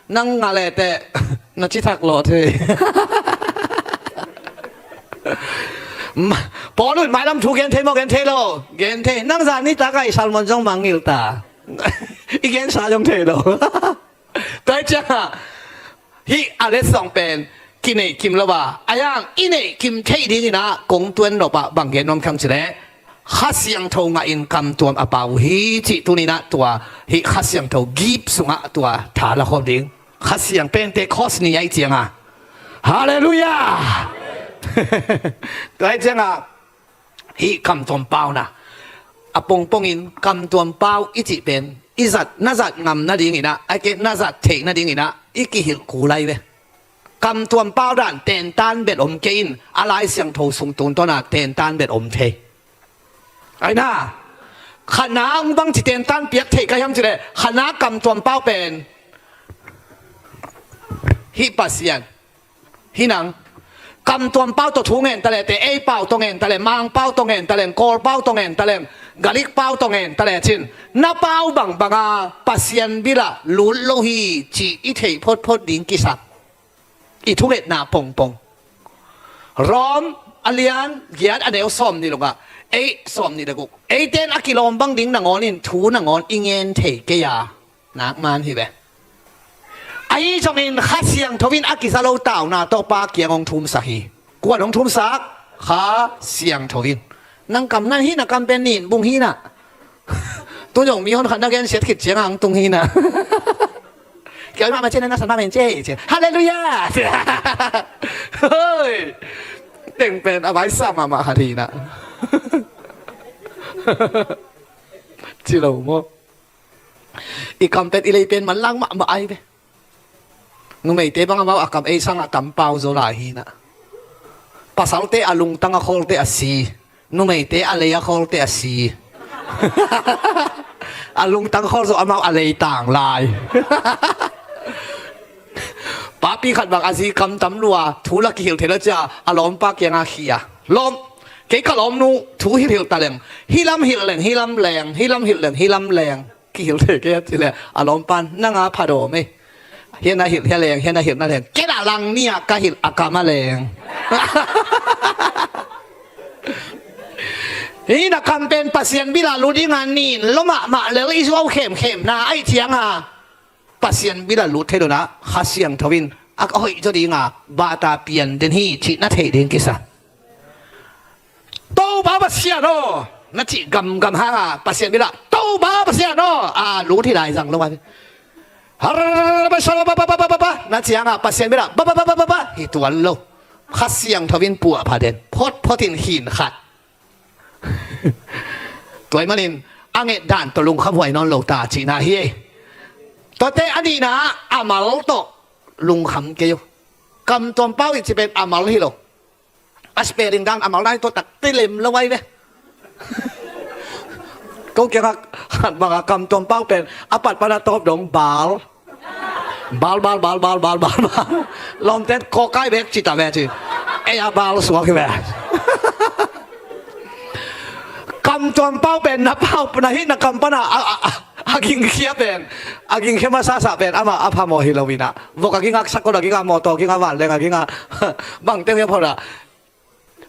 Nang ngah leh teh na cithak lawh thei. Paul un mailam thu gen thei maw, gen thei lo? Gen thei. Nang zan nitak ah i salmon zong mangngilh ta. I gensa zong thei lo. Tua ciangah hih a letsong pen kineih kim lo a, a hiang i neih kim theih dingin ah kong tuan nop ah bang gen nuam ka hiam cih leh, Kha Siangtho ngahin kamtuam a pau uh hi cih tuni-in ah tua hih Kha Siangtho gift sungah tua tha la khawm ding. Kha Siang Pentecost ni ahih ciangah. Halleluiah. Tua ahih ciangah hih kamtuam pauna a pongpongin kamtuam pau i cih pen i zat, na zat ngam nadingin ah, ahih kei leh na zat theih nadingin ah i kihilh kul lai ve. Kamtuam pau dan tentan bet om kei in, a Lai Siangtho sung tungtawn a tentan bet om thei. Aina, khatna hong bangci tentan piak theih ka hiam cih leh, khatna kamtuam pau pen hih Pasian, hih nang. Kamtuam pau tawh thu ngen ta leh teh, ei pau tawh ngen ta leh, Mang pau tawh ngen ta leh, Kawl pau tawh ngen ta leh, Galik pau tawh ngen ta leh cin, na pau bangbang a Pasian bil ah lut lo hi cih i theih photphot ding kisam. I thungetna pongpong. Rom a lian giat a neu sawm nih le guk ah, ei, sawm nih le guk. Eite in a kilawm bang ding nangawn in thu nangawn i ngen thei kei a, nak man hi ve. Ahi zongin Kha Siangtho in a kiza lo tauna tawh Pa kiang hong thumsak hi. Kuan hong thumsak? Kha Siangtho in. Nang kam na hi na, kam pen nin bung hi na. Tu zong mi hon khat na gensiat khit ciang ang tung hi na. Kiawi mahmah cian na san mahmah in ci hi ci. Halleluiah. Hoi. Teng pen a vaisa mahmah khat hi na. Ci lo maw? I kam pen i lei pen manlang mahmah ai ve. Numeite bang amau a kam ei sangah tam pau zaw lai hi na. Pasalte a lungtang a khawlte a si. Numeite a lei a khawlte a si. A lungtang khawl zaw amau a lei tang lai. Papi khat bang a zi kam tam lua, thu la kihilh thei lo cia, a lawmpa kiangah khia. Lawm, kei ka lawmnu, thu hilhhilh ta leng. Hih lam hilh leng, hih lam leng, hih lam hilh leng, hih lam leng. Kihilh thei kei a ci leh, a lawmpan, nang a phadawm ei. Hian a hilh hia leng, hian a hilh na leng. Kei lah lang ni a ka hilh a kam a leng. Hih na kam pen Pasian bil ah lut ding a nin lo mahmah lel i zuau khemkhem na ahih ciang a, Pasian bil ah lut thei lo na, Kha Siangtho in a hoih zaw ding a, bata pian den hi cih na theih ding kisa. Topa Pasian aw, na cih gamgam hang a, Pasian bil ah, Topa Pasian aw, a lut hi lai zang lo a. Har, ba, sa, ba, ba, na ciang a, Pasian bil ah, ba, ba, hi tuan lo. Kha Siangtho in puah pha den, photphot in khin khat. Tua ahih manin, a nget dan tawh lungkham huai nawn lo ta cihna hi ei. Tuate a nihna, a mal tawh lungkham kei uh. Kamtuam pau i cih pen a mal hi lo. A spelling dan a mal dan hi, tua tak te lem lo ai ve. Ko kiangah khat bangah kamtuam pau pen a pat pan a tawp dong bal. Bal, bal, bal, bal, bal, bal, bal. Lawmten kawkai bek cita ve ci. Ei a bal suak hi ve. Kamtuam pau pen na pau na hih na kam pana a, a, a, a gingkhia pen, a gingkhia masasa pen ama a phamawh hi lo inah, vok a ging a sakol a ging a mawtaw ging a vanleng a ging a bangte hia phawt ah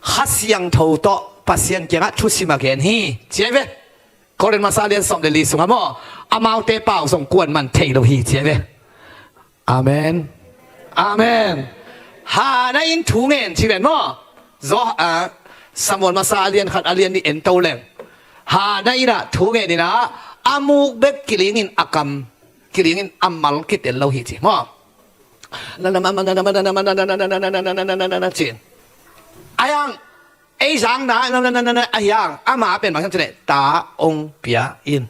Kha Siangtho tawh Pasian kiangah thusim a gen hi ci ahi ve. Korin masa a lian sawm le li sungah maw, amaute pau zong kuan man thei lo hi ci ahi ve. Amen. Amen. Hana in thu ngen ci ven maw. Zo, ah, Samuel masa a lian khat a lian nih en to leng, Hana inah thu ngen inah a muk bek kilingin a kam, kilingin a mal kitel lo hi ci maw. Cin. A hiang, ei zangna a hiang ama pen bang hiam cileh ta ong pia in.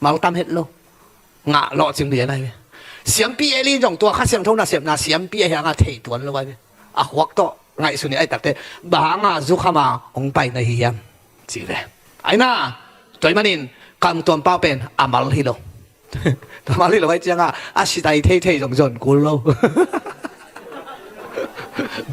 Maltam het lo. Ngah lawh cing lian ahi ve. Siampi Eli in zong tua Kha Siangtho nasepna siampi a hianga thei tuan lo ahi ve. A huak tawh ngaihsun in ahi takte, bang hanga zukhama hong pai na hi hiam ci ve. Aina, tua ahih manin kamtuam pau pen a mal hi lo. Tua mal hi lo ahi cianga a sitai theithei zong zon kul lo.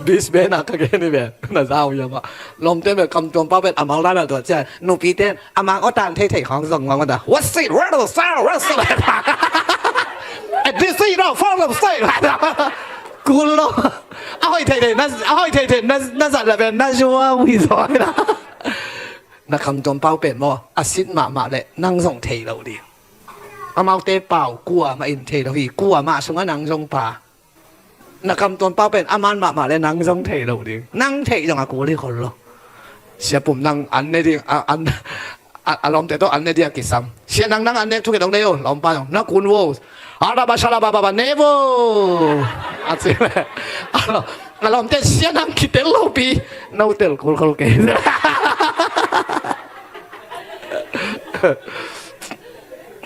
Bis bena ka gen hi ve. Na zau hiam ah. Lawmte me kamtuam pau pen a mal dan a tua cian nupite in a mang awtan theithei khawng zong mang awtan. What's it? Where the sound? Where's the... At this thing, you know, follow the state. Kul lo. A hoih theithei na, a hoih theithei na, na zat la pen na zuau hi zaw hi na. Na kamtuam pau pen maw, a sit mahmah leh nang zong thei lo ding. Amaute pau kuamah in thei lo hi, kuamah sungah nang zong pa. Na kamtuam pau pen a man mahmah le nang zong thei lo ding. Nang theih zong a kul hi khol lo. Sia Pum nang an ne ding, a, an, a, a lawmte tawh an ne ding a kisam. Sia nang, nang an ne thukhen dong ne yo, lawmpa zong na kun wo. A raba sa raba baba ne wo. A ci le. A lawm, a lawmte sia nang kitel lo pi. No tel kul khol kei.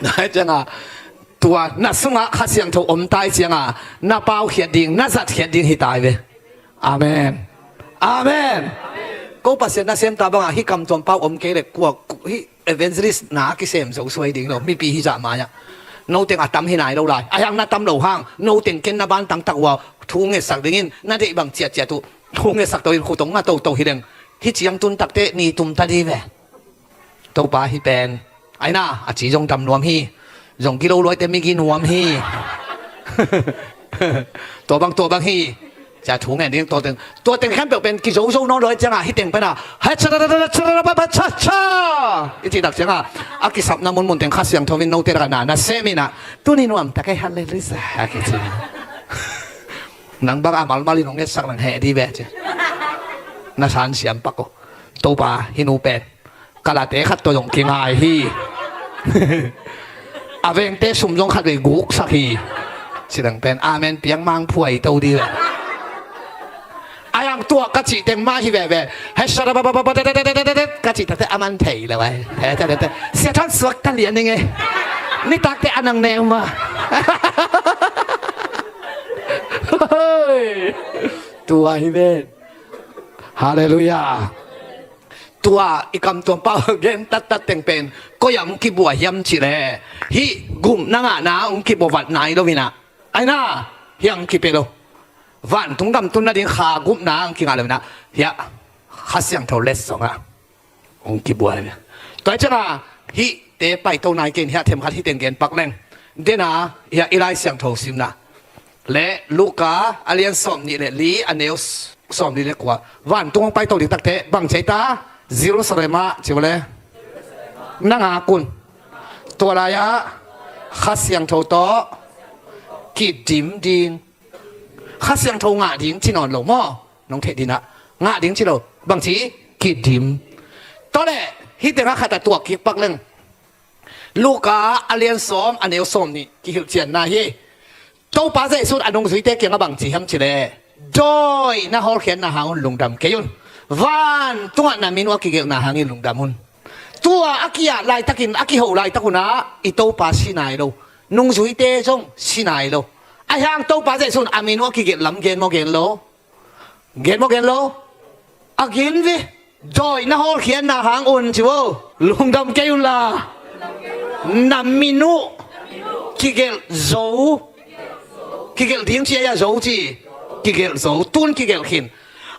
Nai cianga. Tua na sungah Kha Siangtho om tai cianga na paukhiat ding, na zatkhiat ding hi tai ve. Amen. Amen. Ko Pasian nasem ta banga hih kamtuam pau om kei le kua, hih evangelist na kisem zo suai ding lo, mipi hi zah mai-ah. Noteng a tam hi nai lo lai. A hiang na tam lo hang, noteng ken na ban tangtak uh a thu ngetsak dingin na deih bang ciatciat uh thu ngetsak to in khutong nga toto hi leng. Hih ciang tun takte ni tum ta di ve. Topa hih pen aina a ci zong dam nuam hi. Zong gilo luaite migi nuam hi. Tua bang, tua bang hi. Cia thu ngen ding tua teng, tua teng khempeuh pen kizozo nawn luai cianga hih teng pena ha cha cha cha cha cha cha cha cha i cih tak cianga a kisapna munmun teng Kha Siangtho in note lakah na na sem inah tuni nuam tak ei, halleluia, a kici. Nang bang a malmal in hong ngetsak nang heh di ve ci. Na san siam pak uh. Topa hih nu pen kalate khat tawh zong kingai hi. A vengte sum zong khat vei guksak hi. Sidang pen amen piang mang phuai to di ve. A yang tuah ka cih teng mah hi veve. He sara ba ba ba ba de de de de de de de ka cih takte a man thei lo ai. He ta de de. Sia than suak ta lian ning e. Ni takte a nang neu ma. Hoi. Tua hi ven. Halleluia. Tua i kamtuam pau gen tattat teng pen koi ah hong kibua hiam cih leh hih gupna ngahna hong kibua vat nai lo inah. Aina hiah hong kipia lo. Vantung gam tun nading kha gupna hong kingah lo inah hiah Kha Siangtho letsong ah hong kibua hi. Tua hi cianga hihte paito nai kei in hiah themkhat hih teng gen pak leng. Dena hiah i Lai Siangtho simna le Luka a lian sawm nih le li a neu sawm nih le kua. Vantung hong paito ding takte bang ci ta? Jerusalem ah ci le na ngak un. Tua lai-ah Kha Siangtho tawh kidim ding. Kha Siangtho ngah ding ci nawn lo maw? Nong theih dinah ngah ding ci lo. Bang ci? Kidim. Tawleh hih tengah khat a tuak kik pak leng. Luka a lian sawm a neu sawm nih kihilh cianna hi. Topa Jesuh in a nungzuite kiangah bang ci hiam cih leh dawi na hawlkhiatna hang un lungdam kei un. Vantungah na min uh a kigelhna hangin lungdam un. Tua a ki-at laitakin a kiho laitak unah i Topa si nai lo. Nungzuite zong si nai lo. A hiang Topa Jesuh in a min uh a kigelh lam gen maw gen lo? Gen maw gen lo? A gen ve. Dawi na hawlkhiatna hang un ci vo. Lungdam kei un la. Na min uh kigelh zo. Kigelh ding ci a, zo ci. Kigelh zo. Tun kigelh khin.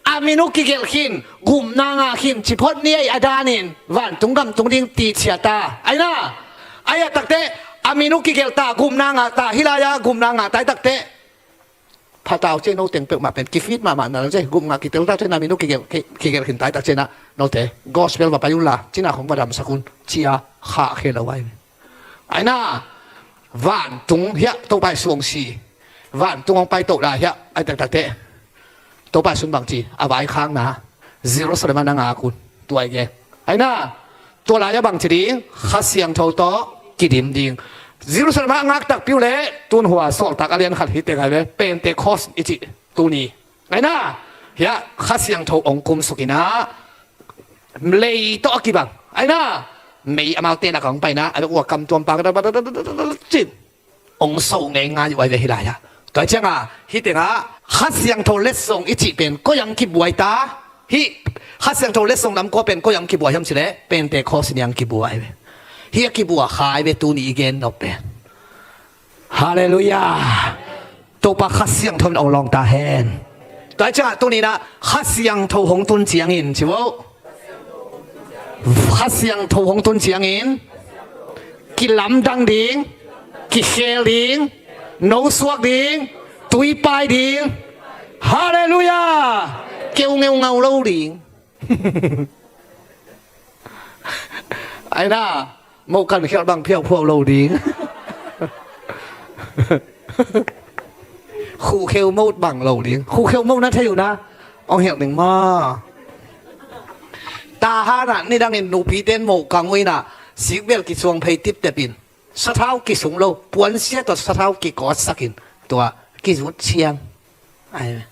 A min uh kigelh khin. Gupna ngah khin. Ci phot ni ei a danin vantung gam tung ding ti ciat a. Aina. Ai a takte a min uh kigelh ta, gupna ngah ta. Hih lai-a gupna ngah ta ai takte. Phatau ciai, no teng peuhmah pen kifit mahmah na ciai, gupna ngah kitel ta ciai, na min uh kigelh, ki-, kigelh khin ta ai tak ciai na, note gospel va pai un la, cina khong va damsak un, ci a khahkhia lo ai. Aina, vantung hiah Topa Jesu hong si, vantung hong pai toh lai hiah ai taktakte. Topa Jesu in bang ci, a vaikhakna Jerusalem ah na ngak un, tua i gen. Aina, tua lai-ah bang ci ding, Kha Siangtho tawh kidim ding. Jerusalem ah ngak takpi uh leh, tun hua sawltak a lian khat hi teng ai ve, Pentecost i cih tuni. Aina, hiah Kha Siangtho hong kumsuk in ah, lei tawh a kibang. Aina, mei amau tenak a hong paina, a bek ua kam tuam pa ka da ba da da da da da cin. Hong so ngeingai uh ai ve hih lai-ah. Tua hi cianga, hih tengah Kha Siangtho letsong i cih pen koi ang kibuai ta. Hih Kha Siangtho letsong lam kua pen koi ang kibuai hiam cileh, Pentecost ni ang kibuai ve. Hih a kibuai khai ve tuni i gen nop pen. Halleluiah. Topa Kha Siangtho in hong lawng ta hen. Tua hi cianga tuni-in ah Kha Siangtho hong tun ciangin ci vo. Kha Siangtho hong tun ciangin kilamdang ding, kikhel ding, nosuak ding, tuipai ding. Halleluiah. Keu ngeungau lo ding. Aina, moh kan khialh bang phiauphau lo ding. Khuhkheu moh bang lo ding. Khuhkheu moh na thei uh na, hong hialh ding maw. Tahan ah nidangin nupite in moh kang uh in ah, sikbel kisuang phei tiptep in, sathau kisung lo, puansia tawh sathau kikawtsak in, tua kizut ciang. Ai,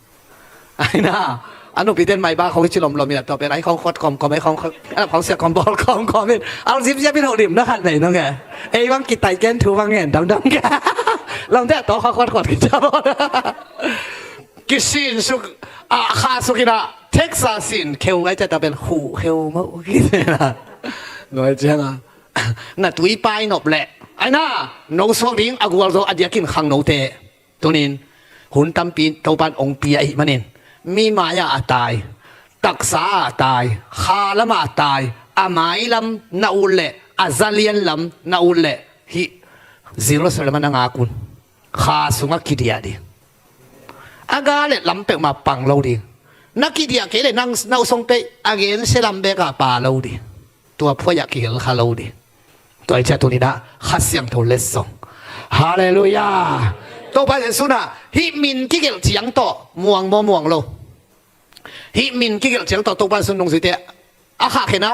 aina, a nupite in maiba khong hi ci lomlom in ah, tua pen ai khong khot kawmkawm, ai khong khot, ai khong sia kawm bawl kawmkawm in, al zipziap in hoh limna khat nei nong e. Ei bang kitai ken thu bang ngen damdam ke. Lamte a tawk kha khot khot kicia bawl. Kisin suk, a kha suk in ah, text a sin kheu ngai cia, tua pen khuhkheu moh kisin ah. Ngai cianga, na tuipai nop leh, aina, nosuak ding a gualzo a diakin khangnote. Tunin, hun tampi Topan hong pia ahih manin, mi mai-ah a tai, taksa-ah a tai, kha lamah a tai, a mailam na ut leh, a zalian lam na ut leh, hih Jerusalem ah na ngak un. Kha sungah kidiah ding. A ga le lam peuhmah pang lo ding. Na kidiah kei leh nang na uh song pei a gensia lam bekah pha lo ding. Tua phuai-ah kihel kha lo ding. Tua hi cia tuni-in ah Kha Siangtho letsong. Halleluiah. Topa Jesu in ah hih min kigelh ciang tawh muang maw muang lo? Hih min kigelh ciang tawh Topa Jesu in nungzuite a khahkhia na,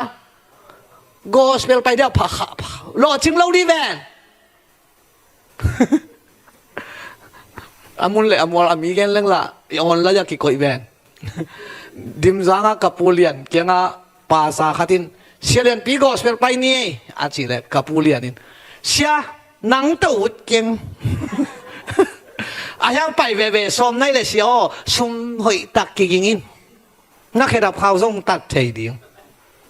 gospel pai dia pha kha, pha lawhcing lo ding ven. A mun le a mual a mi gen leng lah i online ah kikoih ven. Dimzang ah ka pu Lian kiangah pasa khat in, "Sia Lianpi, gospel pai ni ei," a cih leh ka pu Lian in, "Sia, nang tawh ut keng." A hiang pai veve sawm nai leh, "Sia aw, sum hoihtak kiging in. Na khedap khau zong tat thei ding.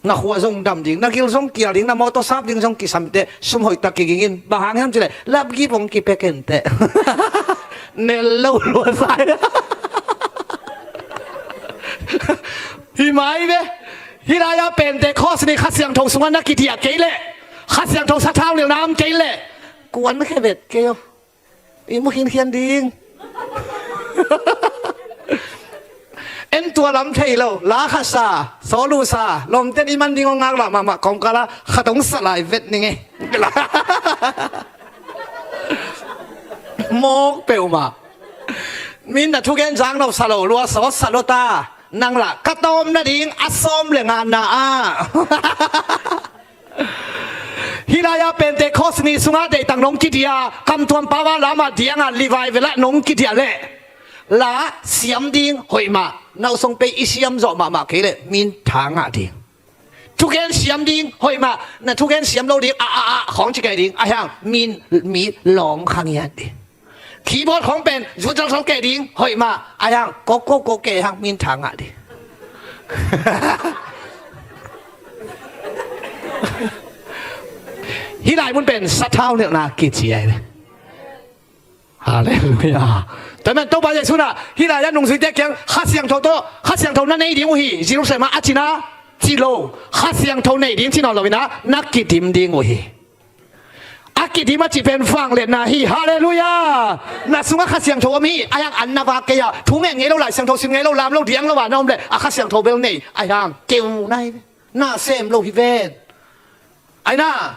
Na khua zong dam ding. Na gil zong kial ding. Na mawtaw sap ding zong kisam teh. Sum hoihtak kiging in. Bang hang hiam cih leh lapgip hong kipia ken teh." Nel lo lua sai. Hi mai ve. Hih lai-ah Pentecost ni Kha Siangtho sungah na kidiah kei leh, Kha Siangtho sathau lilna om kei leh, kuan khe vet kei aw. I mu khinkhian ding. En tua lam thei lo, la khat sa, sawl uh sa, lawmten i man ding aw ngak lah mahmah kawmkal ah khat hong sa lai vet ning ei. Mawk peuhmah. Min na thugen zang lo sa lo lua, sawt sa lo ta. Nang lah ka tawm nading a sawm le ngana ah. Hih lai-ah Pentecost ni sungah deihtak nong kidiah, kamtuam pau ah lamah diangah livai velah nong kidiah leh, la siam ding hoih mah, na uh song pei i siam zawh mahmah kei leh min tha ngah ding. Thugen siam ding hoih mah, na thugen siam lo ding, a, a, a, khawng ci kei ding, a hiang min, mi lawng kha ngiat ding. Keyboard khawng pen zutzalzal kei ding hoih mah, a hiang kok kok kok kei hiang min tha ngah ding. Hih lai mun pen sathau nelhna kici ahi ve. Halleluiah. Tua man Topa Jesu in ah hih lai-ah nungzuite kiang Kha Siangtho tawh, Kha Siangtho na nei ding uh hi, Jerusalem ah a cina ci lo. Kha Siangtho nei ding ci nawn lo in ah na kidim ding uh hi. A kidim a cih pen vangliatna hi. Halleluiah. Na sungah Kha Siangtho om hi. Ahi hang an na vak kei a, thu ngen ngei lo, Lai Siangtho sim ngei lo, lam lo, diang lo a na om leh a Kha Siangtho bel nei, ahi hang keu na hi ve. Na sem lo hi ven. Ahi na,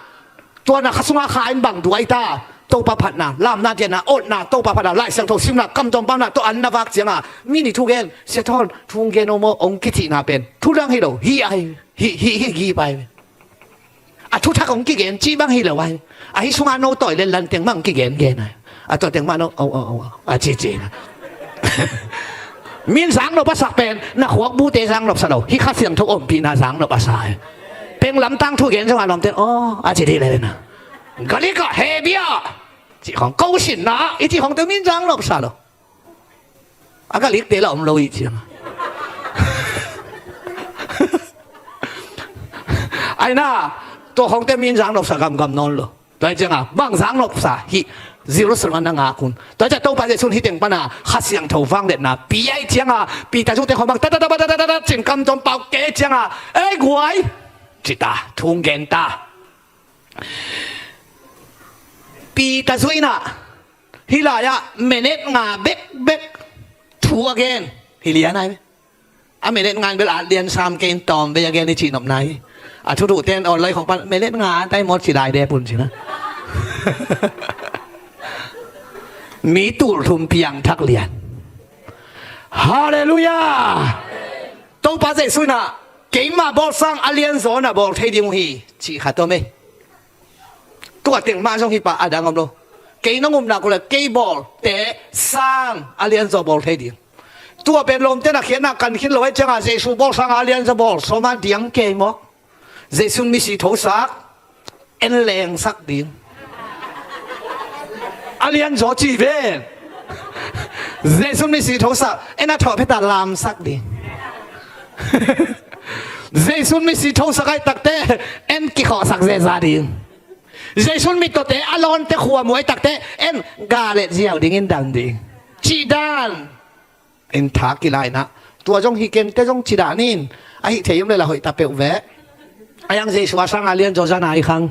tua na kha sungah kha in bang duai ta? Topa phatna, lamna, dianna, otna, Topa phatna, Lai Siangtho simna, kamtawng pauna tawh an na vak ciangin mi nih thu gen, Sia Thawn thu gen om aw, hong kicihna pen thu dang hi lo hi. Ahi hi, hi, hi, hi pai. A thuthak hong kigen cih bang hi lo ahi. Ahi sungah no tawi le lan teng bang kigengen ahi. A tua teng mah no, au, au, au, au, a cici na. Min zang nop a sak pen na khuak bute zang nop sa lo, hih Kha Siangtho ompihna zang nop a sa hi. Peng lamtang thu gen zong a lawmte, aw, a ci dih le na. Galik ah, he bia cih khong, ko sinna i cih khongte min zang nop sa lo. A Galikte la om lo i ciang. Ahi na, tua khongte min zang nop sa gamgam nawn lo. Tua hi cianga bang zang nop sa hi? Jerusalem ah na ngak un. Tua hi cianga Topa Jesu in hih teng pana Kha Siangtho vangliatna pia hi cianga Peter zute khong bang ta ta ta ta ta ta ta cin kamtawng pau kei cianga, ei guai, ci ta, thu hong gen ta. Peter zui in ah hih lai-ah minute nga bekbek thu a gen hi lian ahi ve. A minute nga in bel at lian sam kei in tawm vei a gen i cih nopna hi. A thuthuhte in online khong pan minute nga a tai mawt ci lai de pun ci na. Mi tul thum piangthak lian. Halleluiah. Topa Jesu in ah keimah bawl sang a lianzaw na bawl thei ding uh hi, cih khat om ei. Tua teng mah zong hi pah, a dang om lo. Kei nong upna uh le kei bawlte sang a lianzaw bawl thei ding. Tua pen lawmte na khiatna kan khin lo ahi cianga Jesu bawl sang a lianzaw bawl sawm a diang kei mawk. Jesu in misi thosak, en lengsak ding. A lianzaw ci ven. Jesu in misi thosak, en a thawh pheta lamsak ding. Jesu in misi thosak ahih takteh en kikhawhsak zeza ding. Jesu in mittawte a lawnte khuamu ahih takteh en galet ziau ding, in dam ding. Cih dan in tha kilai in ah. Tua zong hi kei inteh zong ci dan in, a hih thei om le la hoih ta peuh ve. Ahi hang Jesu a sang a lianzaw zan a i khang.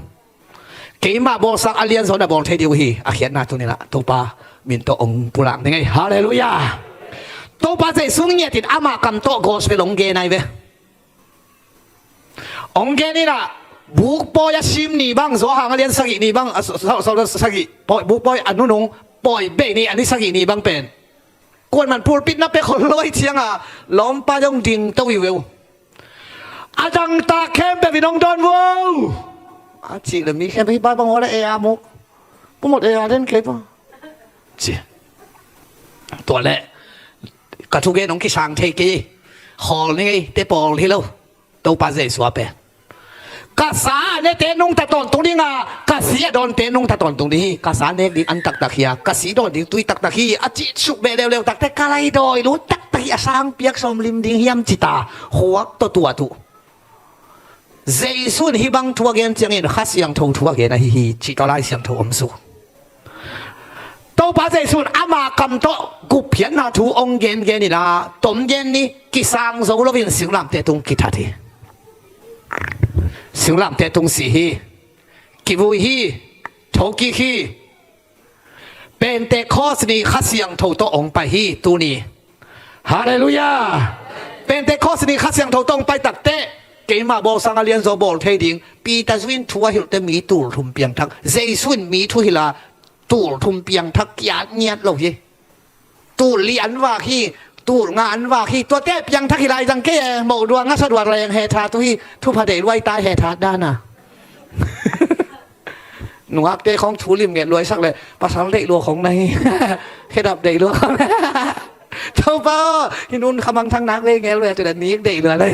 Keimah bawl sang a lianzaw na bawl thei ding uh hi, a khiatna tuni in ah Topa min tawh hong pulak ning ei. Halleluiah. Topa Jesu ngiat in ama kam tawh gospel hong gen ahi ve. Hong gen in ah bukpawi a sim ni bang, Johan a lian sagih ni bang, a, sa-, sa-, sa-, sagih, pawi, bukpawi a nunung pawi bei ni, a ni sagih ni bang pen kuaman pulpit na pia khol lo ahi cianga lawmpa zong ding to hi uh. A dangtak khempeuh in hong dawn vo, a cih le mi khempeuh hi bai bang hua le ei a muk. Pumot ei a den kei pa ci. Tua le ka thugen hong kisang thei kei. Khawl ni ngei te pawl hi lo. Topa Jesu a pen ka sa a nete nungta tawntung dinga, ka si a dawnte nungta tawntung ding hi. Ka sa nek ding an taktak hi a, ka si dawn ding tui taktak hi a cih suk beh leuleu takte ka lai dawi lut taktak hi. A sang piak sawm lim ding hiam ci ta, khuak tawh tuat uh. Jesu in hih bang thu a gen ciangin Kha Siangtho thu a gen ahi hi, cih tawh Lai Siangtho om suk. Topa Jesu in ama kam tawh gupkhiatna thu hong gengen in ah tom gen ni, kisang zo loin singlamteh tung kithat hi. Singlamteh tung si hi. Kivui hi. Thokik hi. Pentecost ni Kha Siangtho tawh hong pai hi tuni. Halleluiah. Pentecost ni Kha Siangtho tawh hong pai takteh keimah bawl sang a lianzaw bawl thei ding. Peter zui in thu a hilhte mi tul thum piangthak. Jesu in mi thu hilh a tul thum piangthak kiat ngiat lo hi. Tul li an vak hi. Tul nga an vak hi. Tuate piangthak hi lai zang kei e. Moh dua ngasa dua leng he that uh hi. Thupha deih luai tai he that dan a. Nungakte khong thu lim nget luaisak le pasal deih lua khong na hi. Khedap deih lua khong. Topa aw, hi nun kha mangthang nak vei ngel ve, tu le nik deih lua le.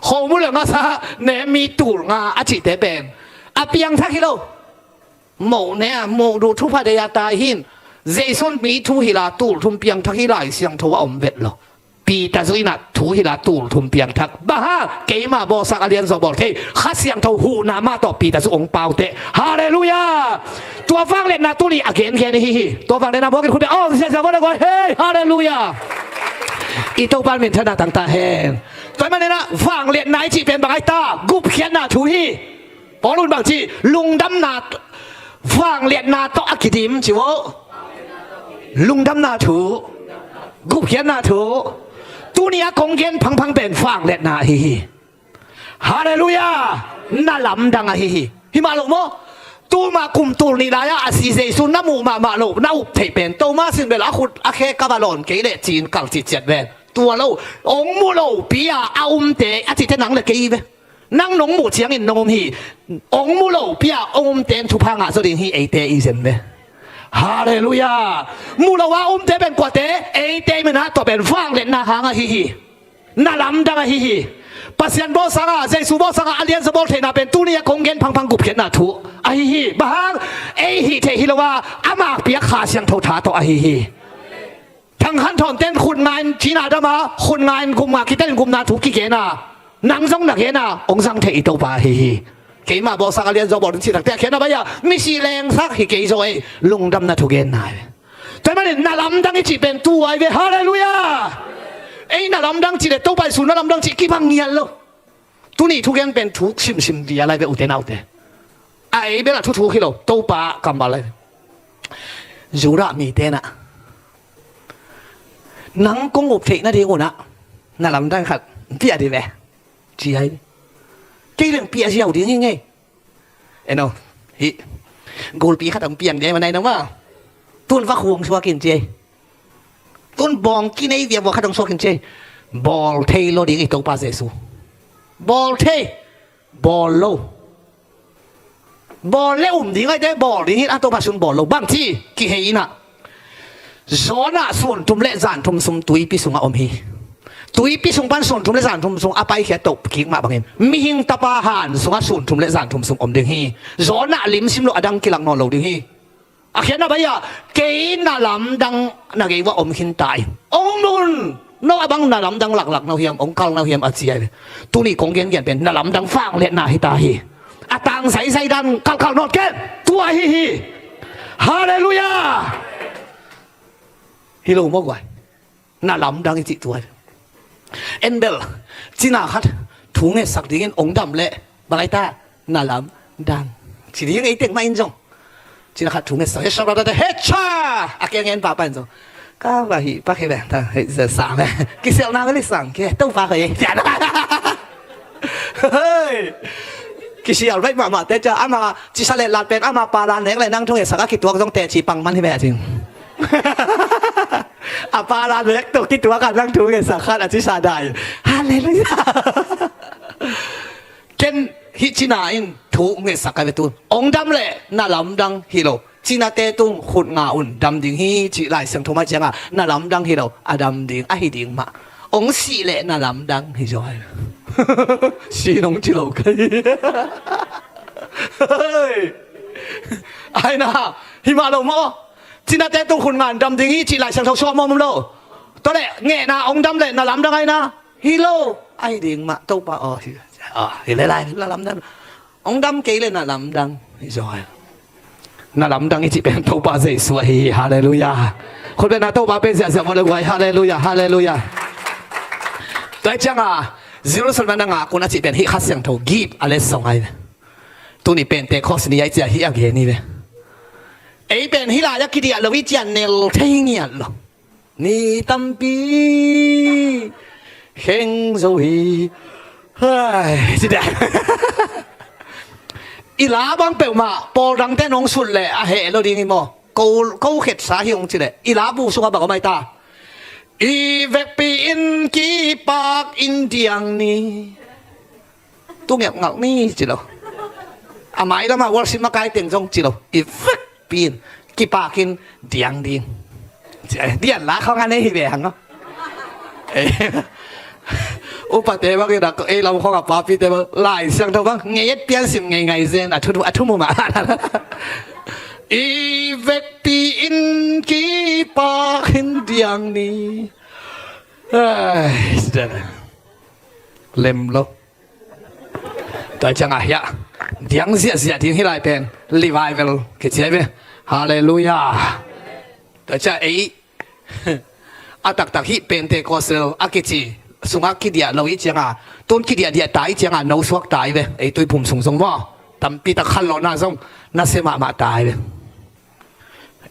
Kho mu le ngasa ne mi tul nga a cihte pen a piangthak hi lo. Moh ne a moh duh thupha deih a tai hin. Jesu in mi thu hilh a tul thum piangthak hi, Lai Siangtho a om vet lo. Peter zong in ah thu hilh a, tul thum piangthak. Bang hang? Keima bawlsak a lianzaw bawl thei, Kha Siangtho huhna mah tawh Peter zong hong pauteh. Halleluiah. Tua vangliatna tuni a gengen i hi hi. Tua vangliatna buak in khut beng aw, ziahziah bawl le guai. Hei, halleluiah. I Topa minthanna tang ta hen. Tua ahih manin ah vangliatna i cih pen bang ahi ta? Gupkhiatna thu hi. Paul in bang ci? Lungdamna, vangliatna tawh a kidim ci vo. Lungdamna thu, gupkhiatna thu. Tuni a kong gen phangphang pen vangliatna ahi hi. Halleluiah. Na lamdang ahi hi. Hi mah lo maw? Tuma kum tul nih lai-ah a si Jesu na muh mahmah loh, na up theih pen Thomas in bel a khut a khe ka va lawn kei leh ci-in kal citciat ven. Tua lo, hong mu lopi-a a umte a cihte nang le kei hi ve. Nang nong muh ciangin nong um hi. Hong mu lopi-a hong umte in thupha ngah zaw ding hi, eite i zen ve. Halleluiah. Mu lo a umte pen kuate? Eite i manin ah tua pen vangliatna hang ahi hi. Na lamdang ahi hi. Pasian bawlsak a, Jesu bawlsak a a lianzaw bawl theihna pen tuni a kong gen phangphang gupkhiatna thu ahi hi. Bang hang? Ei hih theih hi lo a, ama piak Kha Siangtho tha tawh ahi hi. Thang Khan Thawn ten khut nga-in cina dam a, khut nga-in gupna kitel in gupna thu kigen a, nang zong na gen a hong zang theih i Topa ahi hi. Keima bawlsak a lianzaw bawl ding cih takte a khiatna bai-ah misi lengsak hi kei zaw ei, lungdamna thugenna hi. Tua ahih manin na lamdang i cih pen tua hi ve. Halleluiah. Ei na lamdang cih le Topa Jesu na lamdang cih kibang ngiat lo. Tuni thugen pen thu simsim vial lai ve ute naute. A ei bel a thuthuk hi lo, Topa kammal lai ve. Judah mite in ah nang kong up theih nading un ah na lamdang khat pia dih ve, ci hi. Kei leng pia ziau ding hi ngei. Eno, hih gulpi khat hong piang dih hi, ma nai nang ma. Tun va khuang suak in ci hi. Tun bawng kinei viavua khat hong suak in ci hi. Bawl thei lo ding i Topa Jesu. Bawl thei. Bawl lo. Bawl le um ding ahih teh bawl ding hi, a Topa Jesu in bawl lo. Bang ci? Kihei in ah, Jonah sun thum le zan thum sung tuipi sungah om hi. Tuipi sung pan sun thum le zan thum sung a paikhiat toh kik mah bangin Mihing Tapa han sungah sun thum le zan thum sung om ding hi. Jonah lim sim lo, a dang kilak nawn lo ding hi. A khiatna bai-ah kei na lamdang na gei uah om khin ta in, hong mun, no a bang na lamdang laklak na uh hiam, hong kal na uh hiam, a ci hi. Tuni kong gengen pen na lamdang vangliatna hi ta hi. A tang zaizai dan kalkal nawn ken. Tua ahi hi. Halleluiah. Hi lo maw guai? Na lamdang i cih tua hi. En bel, cina khat thu ngetsak dingin hong dam leh bang ahi ta? Na lamdang ci ding ei teng mah in zong. Cina khat thu ngetsak, he shabra da he cha, a kiang en pahpah in zong, ka va hih pak hi ve ta, hei za sa ve. Kisialhna ve le sang ke Topa ko e. Hei. Kisial baih mahmah te ca, ama cisa le lat pen ama pa la nek le nang thu ngetsak a kituak zong teci pang man hi ve a cing. A pa la nek tawh kituak a nang thu ngetsak khat a cisa dai. Halleluiah. Ken hih cina in thu ngetsak ka ve tu. Hong dam leh na lamdang hi lo. Cinate tung khut nga un, dam ding hi cih Lai Siangtho mah ciangah na lamdang hi lo, a dam ding, a hi ding mah. Hong sih leh na lamdang hi zaw. Si nong ci lo kei. Ai na, hi mah lo maw? Cinate tung khut nga un dam ding hi cih Lai Siangtho suah maw, om lo? Tua leh ngehna hong dam leh na lamdang ai na. Hi lo, a hi ding mah, Topa aw, hi, aw, hi le lai, na lamdang. Hong dam kei le na lamdang hi zaw. Na lamdang i cih pen Topa Jesu ahi hi. Halleluiah. Khut beng na Topa pen ziahziah bawl le guai. Halleluiah, halleluiah. Tua hi ciangah Jerusalem na ngak un a cih pen hih Kha Siangtho gift a letsong ahi ve. Tuni Pentecost ni ahi ciah hih a gen hi ve. Ei pen hih lai-ah kidiah lo i ciah nel thei ngiat lo. Ni tampi kheng zo hi. Hai, ci deh. I la bang peuhmah pawl dangte nong sut leh a heh lo ding hi maw? Ko, ko khetsa hi hong ci leh i la bu sungah bang om ai ta? I vekpi in kipak in diang ni. Tu ngelhngelh ni ci lo. A mailamah worship makai teng zong ci lo. I vekpi in kipakin diang ding. Dian la khawng a nei hi ve hang aw. Upate bang i dak ei lam khawng a papite bang Lai Siangtho bang ngei et pian sim ngei ngai zen a thu, a thu mu mah. I vekpi in kipakin diang ni. Ai, lem lo. Tua ciangah hiah diang ziahziah ding hi lai pen revival kici ai ve. Halleluiah. Tua ciah ei a taktak hih Pentecost lo a kici sungah kidiah lo i cianga, tun kidiahdiah ta i cianga, no suak ta i ve. Ei tuiphum sung zong maw, tampi tak khanlawhna zong nasia mahmah ta i ve.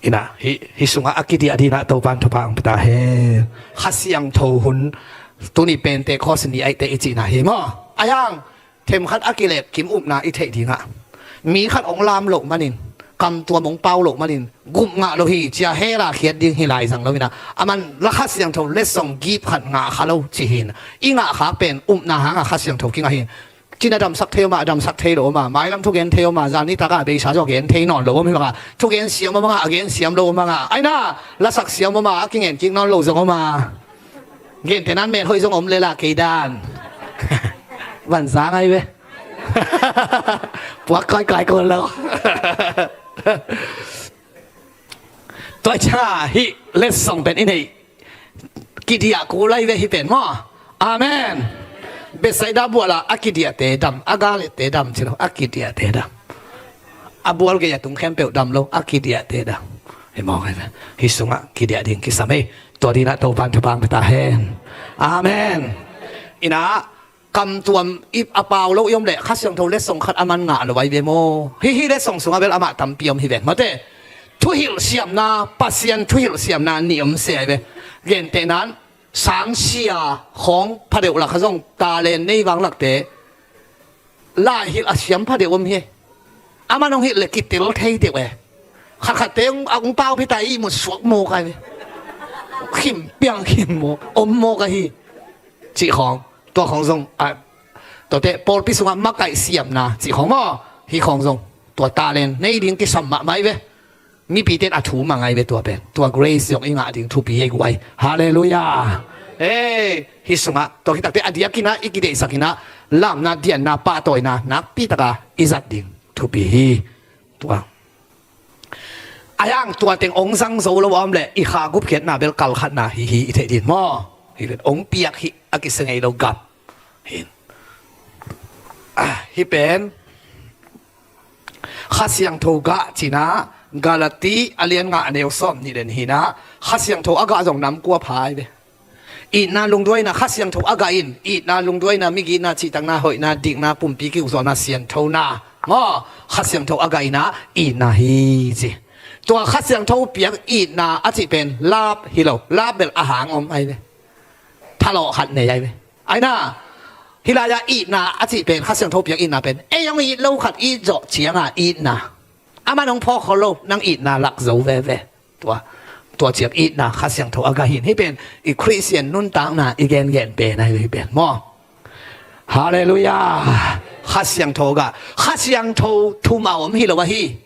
Inah hih, hih sungah a kidiah dinah Topan thupha ang pia ta hen. Kha Siangtho hun tuni Pentecost ni aihte i cihna hi maw? Aihang themkhat a kilek kim upna i theih dingah, mi khat hong lam loh manin, kamtuam hong pau loh manin, gup ngah lo hi cia hela khiat ding hi lai zang lo inah, aman la Kha Siangtho letsong gip khat ngah kha lo ci hin. I ngah khak pen upna hanga Kha Siangtho kingah hin. Cina damsak thei om a, damsak thei lo om a, mailam thugen thei om a, zan nitakah beisa zaw gen thei nawn lo om hi bangah, thugen siam om bangah a gen siam lo om bangah, aina lasak siam om a, a kingen kik nawn lo zong om a. Gente nan men hoih zong om lela kei dan. Van za ngai ve. Puak kaikai ko lo. Tua cianga hih letsong pen i neih kidiah kul lai ve hih pen maw? Amen. Bethsaida buala a kidiahte dam, a galette dam ci lo, a kidiahte dam. A bual gei a tung khempeuh dam lo, a kidiahte dam. Hi maw ngai ve. Hih sungah kidiah ding kisam ei. Tua dinah Topan thupha ang pia ta hen. Amen. Inah kamtuam i a pau lo i om leh Kha Siangtho letsong khat aman ngah lo ai ve maw? Hih, hih letsong sungah bel amah tampi om hi ve mate. Thuhilh siamna, Pasian thuhilh siamna nih om se ai ve. Gentehnan sangsia khawng phadeuh lak kha zong talen nei vang lakte laihilh a siam phadeuh om hi. Aman hong hilh le kitel thei deuh e. Khatkhatte hong, a hong pau phi ta i ihmut suak mawk ai ve. Khim piang khim mawk, om mawk ahi. Cih khawng, tua khawng zong a, tuate pawlpi sungah makaih siamna cih khawng maw? Hih khawng zong tua talen nei ding kisam mahmah ai ve. Mipite in a thu mang ai ve tua pen. Tua grace zong i ngah ding thupi ei guai. Halleluiah. Hei, hih sungah tua khit takte a diakinah i kideihsakinah lamna dianna pahtawina nakpi taka i zat ding thupi hi. Tua Aihang tua teng hong zang zo lo a om leh i kha gupkhiatna bel kal khatna hi hi i theih din maw? Hi pen hong piak hi a kisa ngei lo gam. Hin. Ah, hih pen Kha Siangtho gah cinah Galati a lian nga a neu sawm nih le nih hinah Kha Siangtho a gah zong nam kua pha ai ve. Itna lungduaina Kha Siangtho a gah in, itna lungduaina, migitna, cihtakna, hoihna, dikna, pumpi kiukzawhna, sianthona maw? Kha Siangtho a gah inah itna hi ci. Tua Kha Siangtho piak itna a cih pen lap hi lo, lap bel a hang om ai ve. Thalawh khat nei ai ve. Aina hih lai-ah itna a cih pen, Kha Siangtho piak itna pen ei hong it lo khat it zawh cianga itna. Aman hong phawk khol lo, nang itna lak zo veve. Tua, tua ciang itna Kha Siangtho a gah hin. Hih pen i Khristian nuntakna i gengen pen ahi hih pen maw? Halleluiah. Kha Siangtho a gah. Kha Siangtho thum a om hi lo ahi.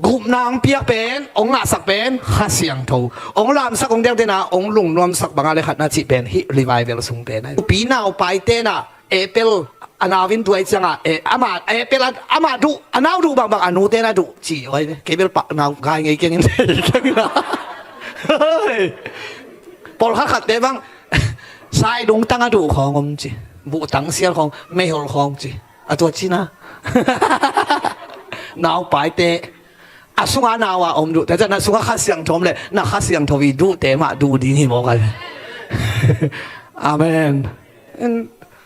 Gupna hong piak pen, hong ngahsak pen Kha Siangtho. Hong lamsak, hong dengdena, hong lungnuamsak banga le khatna cih pen hih revival sung pen ahi. Pi naupai tena apple a nau in duai cianga, eh, ama apple a, ama duh, a nau duh bangbang a nu tena duh ci oi ve. Kei bel pak nau gai ngei kengin thei kengin a. Hei. Pawlkhat khatte bang sai lungtang a duh khawng om ci. Buhtang sial khawng, meihol khawng ci. A tua cina naupaite a sunga nau a om duh te, na sunga Kha Siangtho om le na Kha Siangtho i duhte mah duh ding hi mawk ai. Amen.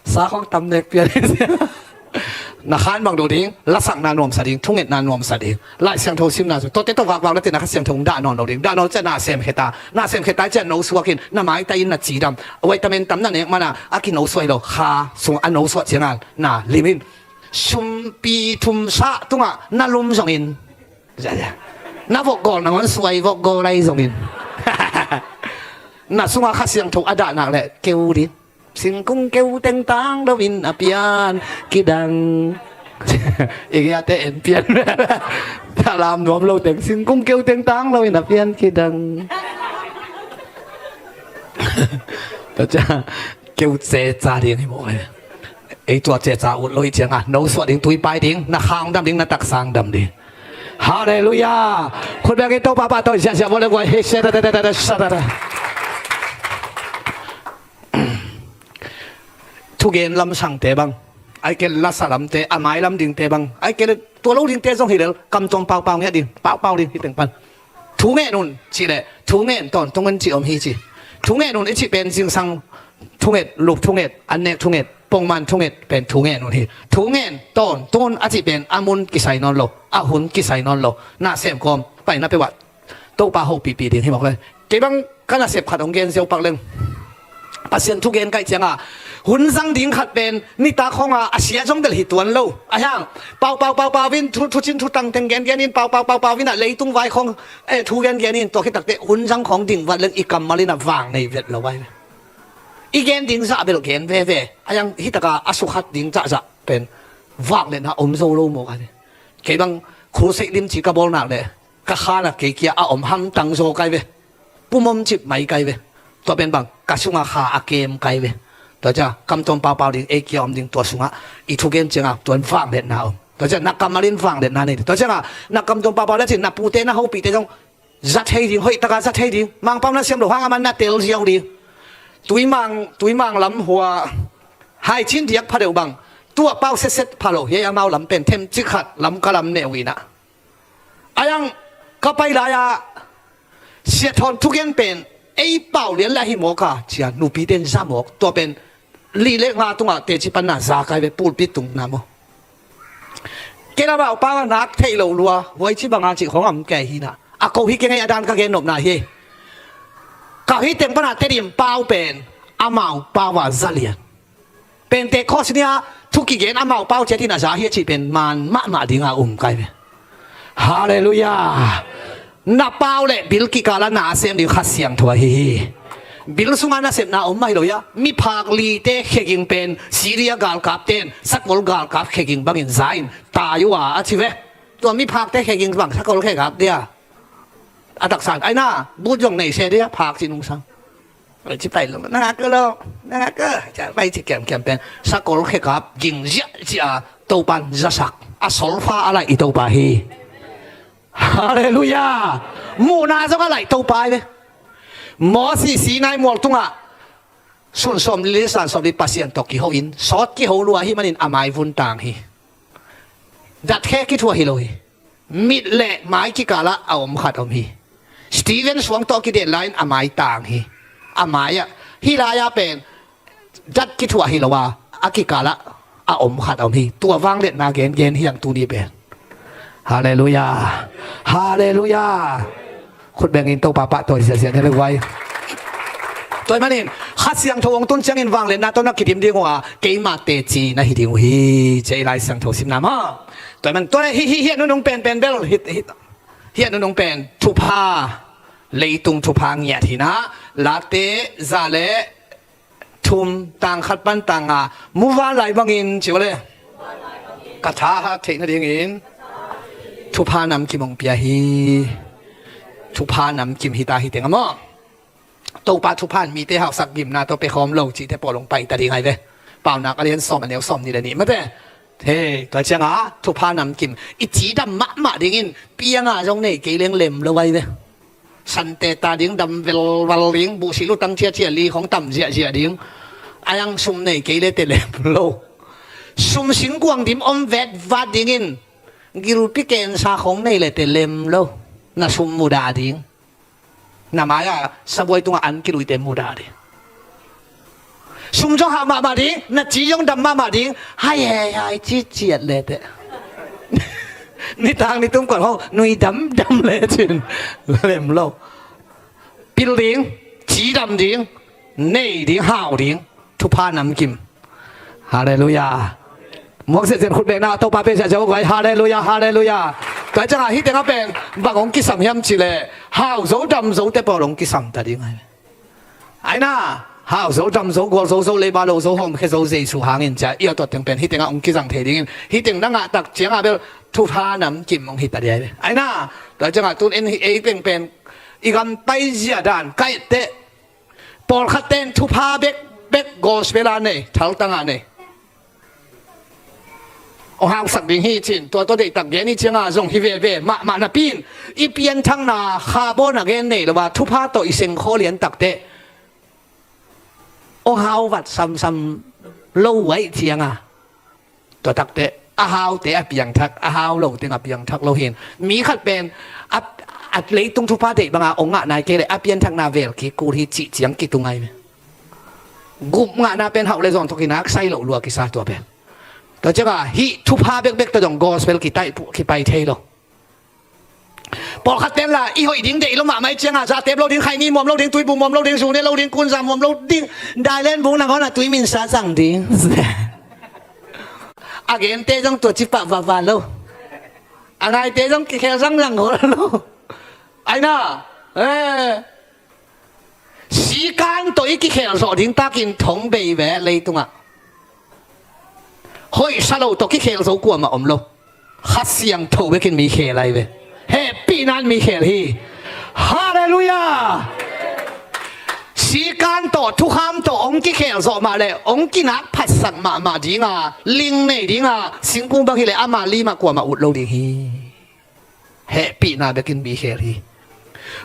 Sa khawng tam nek pian. Na khan bang duh ding, lasakna nuamsa ding, thungetna nuamsa ding. Lai Siangtho simna zu. Tuate tawh vakvak na te na Kha Siangtho dah nawn lo ding. Dah nawn ciah na semkhia ta. Na semkhia ta ciah no suak in, na maitai in na cidam. Vitamin tam na nek mana a kino suak hi lo. Kha sung a no suak cianga na lim in. Sumpi thumsa tungah na lum zongin. Na vokgawl nangawn suai vokgawl ai zongin. Na sunga Kha Siangtho a dah nak le keu ding. Singkung keu teng tang loin a pian kidang. I giate en pian. Thalam nuam lo teng singkung keu teng tang loin a pian kidang. Tua cia keu ceca ding hi maw? Ei tua ceca ut lo hi cianga no suah ding, tui pai ding, na khang dam ding, na taksang dam ding. Halleluiah. Khut bengin Topa pahtawi ziahziah vua le guai. Hei, sia da da da da da, sia da da. thugen lamsangte bang, ai kei leh lasa lamte, a mailam dingte bang, ai kei leh tua lo dingte zong hi lel, kam tawm paupau ngiat ding, paupau ding hi teng pan. Thu ngen un cih leh thu ngen tawntung un cih om hi ci. Thu ngen un i cih pen zingsang thunget, lup thunget, annek thunget, pongman thunget pen thu ngen un hi. Thu ngen tawntung un a cih pen a mun kisai nawn lo, a hun kisai nawn lo. Na sem kawm pai na peuh ah Topa hopihpih ding hi mawk le. Kei bang ka nasep khat hong gen ziau pak leng, Pasian thugen kaih ciangah hun zang ding khat pen nitak khawngah a sia zong bel hi tuan lo. A hiang paupau paupau in thu, thucin thutang teng gengen in, paupau paupau in ah leitung vai khawng, eh, thu gengen in, tua khit takte hun zang khawng ding vat leng i kammal in ah vang nei vet lo ai ve. I gen ding zah bel gen veve. A hiang hi takah a sukhat ding zahzah pen vangliatna om zo lo mawk ai ve. Kei bang khulseih limci ka bawl nak leh ka khan ah kei kia a om hamtang zaw kai ve. Pum om cip mai kai ve. Tua pen bang ka sungah kha a kem kai ve. Tua ciang kam tawm paupau ding, ei kia om ding, tua sungah i thugen ciangah tuan vangliatna om. Tua ciang na kammal in vangliatna nei. Tua ciangah na kam tawm paupau le cin na pute na hopihte zong za thei ding, hoih takah za thei ding. Mangpau na siam loh hang a man na tel ziau ding. Tuimang, Tuimang lam hua haicin diak pha deuh bang, tuah pau setset pha lo hi. Amau lam pen themcik khat lam ka lam neu inah. A hiang ka pai lai-ah Sia Thawn thugen pen ei pau lian le ahi mawk a, cia nupite in za mawk. Tua pen lih le nga tungah teci panna za kai ve, pulpit tung na maw. Kei lamau pau a nak theih loh lua, huaici banga cih khawng am kei hinah. A ko hi kei ngei a dan ka gen nopna hi. Ka hi teng pana Tedim pau pen amau pau a za lian. Pentecost ni-a thu kigen amau pau ciatin a za hi a cih pen man mahmah dinga um kai ve. Halleluiah. Na pau le bil kikala na a sem ding Kha Siangtho ahi hi. Bil sunga nasepna om mah hi lo ia. Miphak lite kheging pen Syria galkapte in sakol galkap kheging bangin za in tai uh a, a ci ve. Tua miphakte kheging bang sakol khekap dia? A taksan aina but zong nei se dia, phak ci nungsang. Ci pai lo, na ngak lo, na ngak, ca pai ci kiamkiam pen sakol khekap ging ziahziah a Topan zasak a solfa a laih i Topa hi. Halleluiah. Muhna zong a laih Topa hi ve. Moses Sinai mual tungah sun sawm li le san sawm li Pasian tawh kiho in sawt kiho lua hi manin a mai vun tang hi. Datkhe kithuah hi lo hi. Mit le mai kikalah a om khat om hi. Stephen suang tawh kidet lai-in a mai tang hi. A mai-ah hih lai-ah pen dat kithuah hi lo a, a kikalah a om khat om hi. Tua vangliatna gengen hiang tuni pen. Halleluiah. Halleluiah. Khut bengin Topa pahtawi ziahziah ni le guai. Tua ahih manin Kha Siangtho hong tun ciangin vangliatna tawh na kidim ding uh a, keima teci na hi ding uh hi. Cia i Lai Siangtho simna maw. Tua ahih man tua hi, hi, hiah nunung penpen bel hi, hi, hiah nunung pen thupha, leitung thupha ngiat hinah. Late za le thum, tang khat pan tang nga, muvanlai bangin ci uh le. Ka tha hat theih nadingin thupha namkim hong pia hi. Thupha namkim hi ta hi teng a maw. Topa thupha in mite hausak gimna tawh pia khawm lo cihte pawl hong pai ta ding ai ve. Paunak a lian sawm a neu sawm nih le nih mate. Hei, tua cianga thupha namkim i cidam mahmah dingin pianga zong nei kei leng lem lo ai ve. Sante ta ding dam velval ding, buhsih lutang ciacia li khong tam ziahziah ding. A hiang sum nei kei le te lem lo. Sum singkuang dim om vetvat dingin gilpi kensa khong nei le te lem lo. Na sum mudah ding. Na mai-a sabuai tungah an kiluite mudah ding. Sum zong hah mahmah ding, na ci zong dam mahmah ding. Hai hei hai ci ciat le teh. Nitang nitum kuan hong nui damdam le cin lem lo. Pil ding, ci dam ding, nei ding, hau ding. Thupha namkim. Halleluiah. Muak ziahziah khut bekna Topa pe ziahziah uh guai. Halleluiah, halleluiah. Tua ciangah hih tengah pen bang hong kisam hiam cih leh hau zo dam zote pawl hong kisam ta ding ai. Aina, hau zo dam zo gual zo zo leiba lo zo hawmkhia zo Jesu hangin cia i a tuat teng pen hih tengah hong kizang thei dingin hih teng na ngah tak ciangah bel thupha namkim hong hi ta ding ai. Aina, tua ciangah tun en hih ei pengpen i gam pai zia dan ka etteh. Pawlkhat ten thupha bekbek gospel a nei, thaltang a nei. Hong hausak ding hi cin, tua tua deihtak gen hi cianga zong hi veve mahmah napi in i pianthakna kha bawn a gen nei lo a, thupha tawh i sengkhaw lian takteh hong hau vat samsam lo uh ahih cianga, tua takte a haute a piangthak, a hau lo teng a piangthak lo hin. Mi khat pen a, a leitung thupha deih banga ong ngah nai kei le a pianthakna vel kikul hi cih ciang kitung ai ve. Gup ngahna pen hauh le zawn tawh kinak sai loh lua kisa tua pen. Tua cianga hih thupha bekbek tawh dong gospel kitaih puh kipai thei lo. Pawlkhat ten la i hoih ding deih lo mahmah i cianga zatep lo ding, khaini muam lo ding, tuibu muam lo ding, zune lo ding, kunza muam lo ding, dailen bung nangawn a tui minsa zang ding. A gente zong tua cipah vava lo. A ngaite zong kikhel zangzang hol lo. Aina, eh. Sikan tawh i kikhel zawh ding takin thong bei ve leitungah. Hoihsa lo tawh kikhel zo kuamah om lo. Kha Siangtho bekin mi khel ai ve. Hehpihna in mi khel hi. Halleluiah. Sikan tawh thukham tawh ong kikhel zawh mah le ong kinak phatsak mahmah dinga, ling nei dinga, singkung bang hileh ama limah kuamah ut lo ding hi. Hehpihna bekin mi khel hi.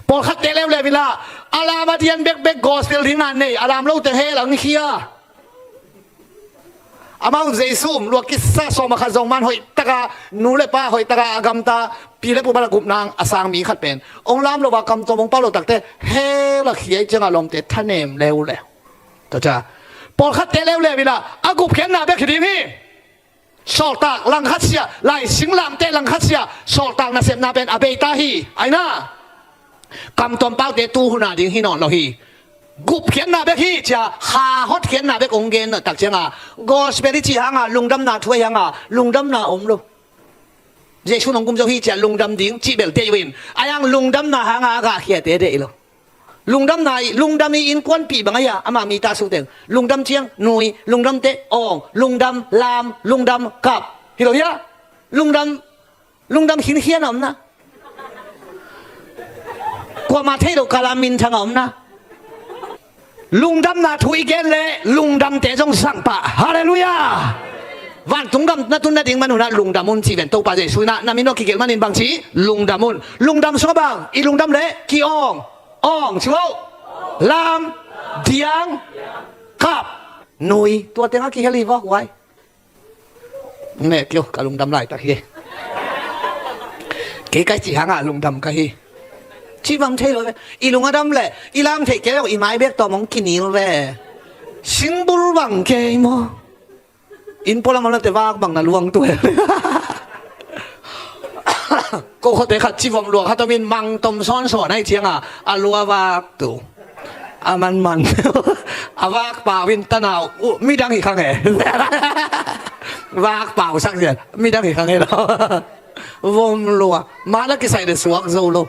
Pawlkhatte leuleu inla a lam a dian bekbek gospel dingna nei, a lam lo teng hel ang khia. Amau Jesu um lua kisa sawm a khat zong man hoihtaka nu le pa hoihtaka a gamta pi le pu bala gupnang a sang mi khat pen ong lam lo a kamtuam ong pau lo takte hel a khia i cianga lawmte thanem leuleu. Tua ca pawlkhatte leuleu inla a gupkhiatna bek hi ding hi. Sawltak langkhat sia, lai singlamteh langkhat sia, sawltak nasepna pen a beita hi. Aina kamtuam paute tuhuna ding hi nawn lo hi. Gupkhiatna bek hi cia kha hotkhiatna bek ong gen takcianga gospel i cih hanga lungdamna thu ahi hanga lungdamna om lo. Jesu nong gum zo hi cia lungdam ding cih bel deih uh in ahi hang lungdamna hanga a gahkhiate deih lo. Lungdamna i lungdam i innkuanpih bang ahi a ama mi ta suteng lungdam ciang nui lungdamte awng lungdam lam lungdam kap hi lo hi a. Lungdam lungdam khinkhian a omna. Kuamah thei lo kala minthang a omna. Lungdamna thu i gen le lungdamte zong zang pah. Halleluiah. Vantung gam na tun nading manunah lungdam un ci ven Topa Jesu inah na min aw kigel manin bang ci lungdam un. Lungdam sungah bang i lungdam le ki-awng awng ci uh. Lam diang kap nui tua tengah kihel hi vaw huai. Neh kio ka lungdam laitak hi. Kei kai cih hangah lungdam ka hi. Cih bang thei lo ve. I lung a dam le i lam theih kei lo i mai bek tawm hong kinil ve. Singbul bang kei maw? Inn pualam a late vak bang na luang tu he. Ko khawte khat civom lua khat omin mang tom sawnsawn ahi cianga a lua vak tu. A manman a vak pau in tanau uh midang hi khange. Vak pau sak zian midang hi khange lo. Vom lua mana kisai le suak zo lo.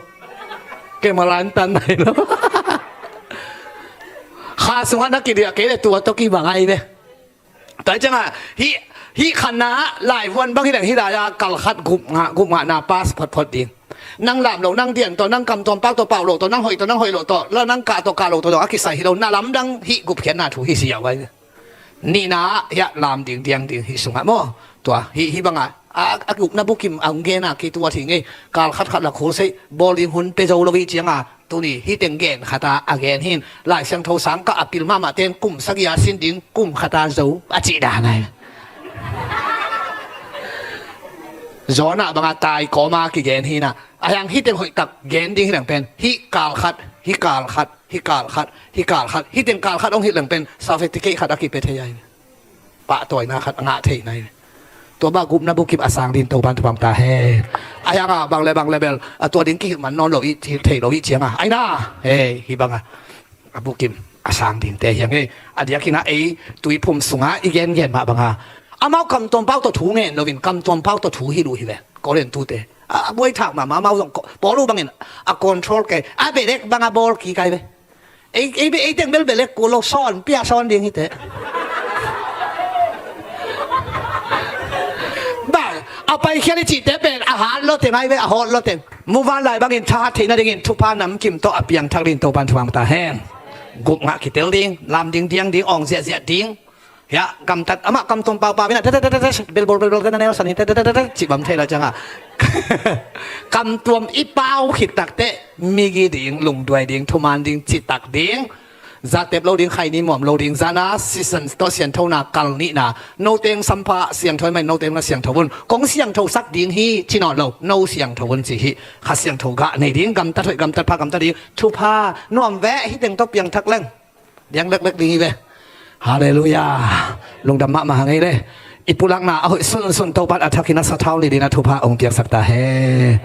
Kemala in tan nai lo. Kha sungah na kidiah kei le tua tawh kibang ahi ve. Tua cianga hih hih khanna laivuan bang hi leng hih lai-a kalkhat gupngah gupngahna pass photphot ding. Nang lam lo nang dian tawh nang kamtuam pak tawh pau lo tawh nang hoih tawh nang hoih lo tawh la nang kah tawh kah lo tawh dong a kisai hi lo na lamdang hih gupkhiatna thu hi siau ai. Nihna hiah lam ding diang ding hih sungah maw? Tua hih hih banga a gupna bukim a hong gena kei tua thing ei kalkhat khat la khul sei bawl ding hun pe zo lo hih cianga Tuni hih teng gen khata a gen hin Lai Siangtho sangkah a pil mahmah ten kum sagih a sin ding kum khata zo a cih dan ai. Jonah banga tai kawma kigen hinah a hiang hih teng hoihtak gen ding hi leng pen hih kal khat hih kal khat hih kal khat hih kal khat hih teng kal khat hong hih leng pen certificate khat a kipe thei ai. Pahtawina khat a ngah theihna hi. Tua bang gupna bukip a sang din Topan thupha ta hen. A hianga bang le bang le bel a tua ding kihilh man nawn lo i thei lo i cianga aina hei hih banga a bukim a sang dinte hiang hei. A diakinah ei tuiphum sunga i gengen mah banga amau kamtuam pau tawh thu ngen loin kamtuam pau tawh thu hilh uh hi ve. Korin tute a buaithak mahmah amau zong pawl uh bangin a control kei a bedek banga bawl kikai ve. Ei, ei, ei teng bel belek kul lo sawn pia sawn ding hite. Bang a paikhiat i cihte pen a hat lo teng ai ve a hawt lo teng. Muvan lai bangin thahat theihna dingin thupha namkim tawh a piangthak din Topan thupha ta hen. Gupngah kitel ding lam ding diang ding awng ziahziah ding. Hiah gamtat amah kamtuam paupau inah belbol belbol kan a nelson hi cibam thei lo cianga kamtuam i pau khit takte migi ding lungduai ding thuman ding citak ding Zatep lo ding, khaini muam lo ding, zana season tawh sianthona kal nihna. Noteng sampha siangtho ahih manin noteng na siangtho un. Kong siangtho sak ding hi ci nawn lo, no siangtho un ci hi. Kha siangtho gah nei ding, gamtat hoih, gamtat pha, gamtat ding. Thupha nuam ve, hih teng tawh piangthak leng diang leklek ding hi ve. Halleluiah. Lungdam mahmah hang ei le. I pulakna a hoih sunsun Topa'n a thakin a sathau ni dingin a thupha hong piaksak ta hen.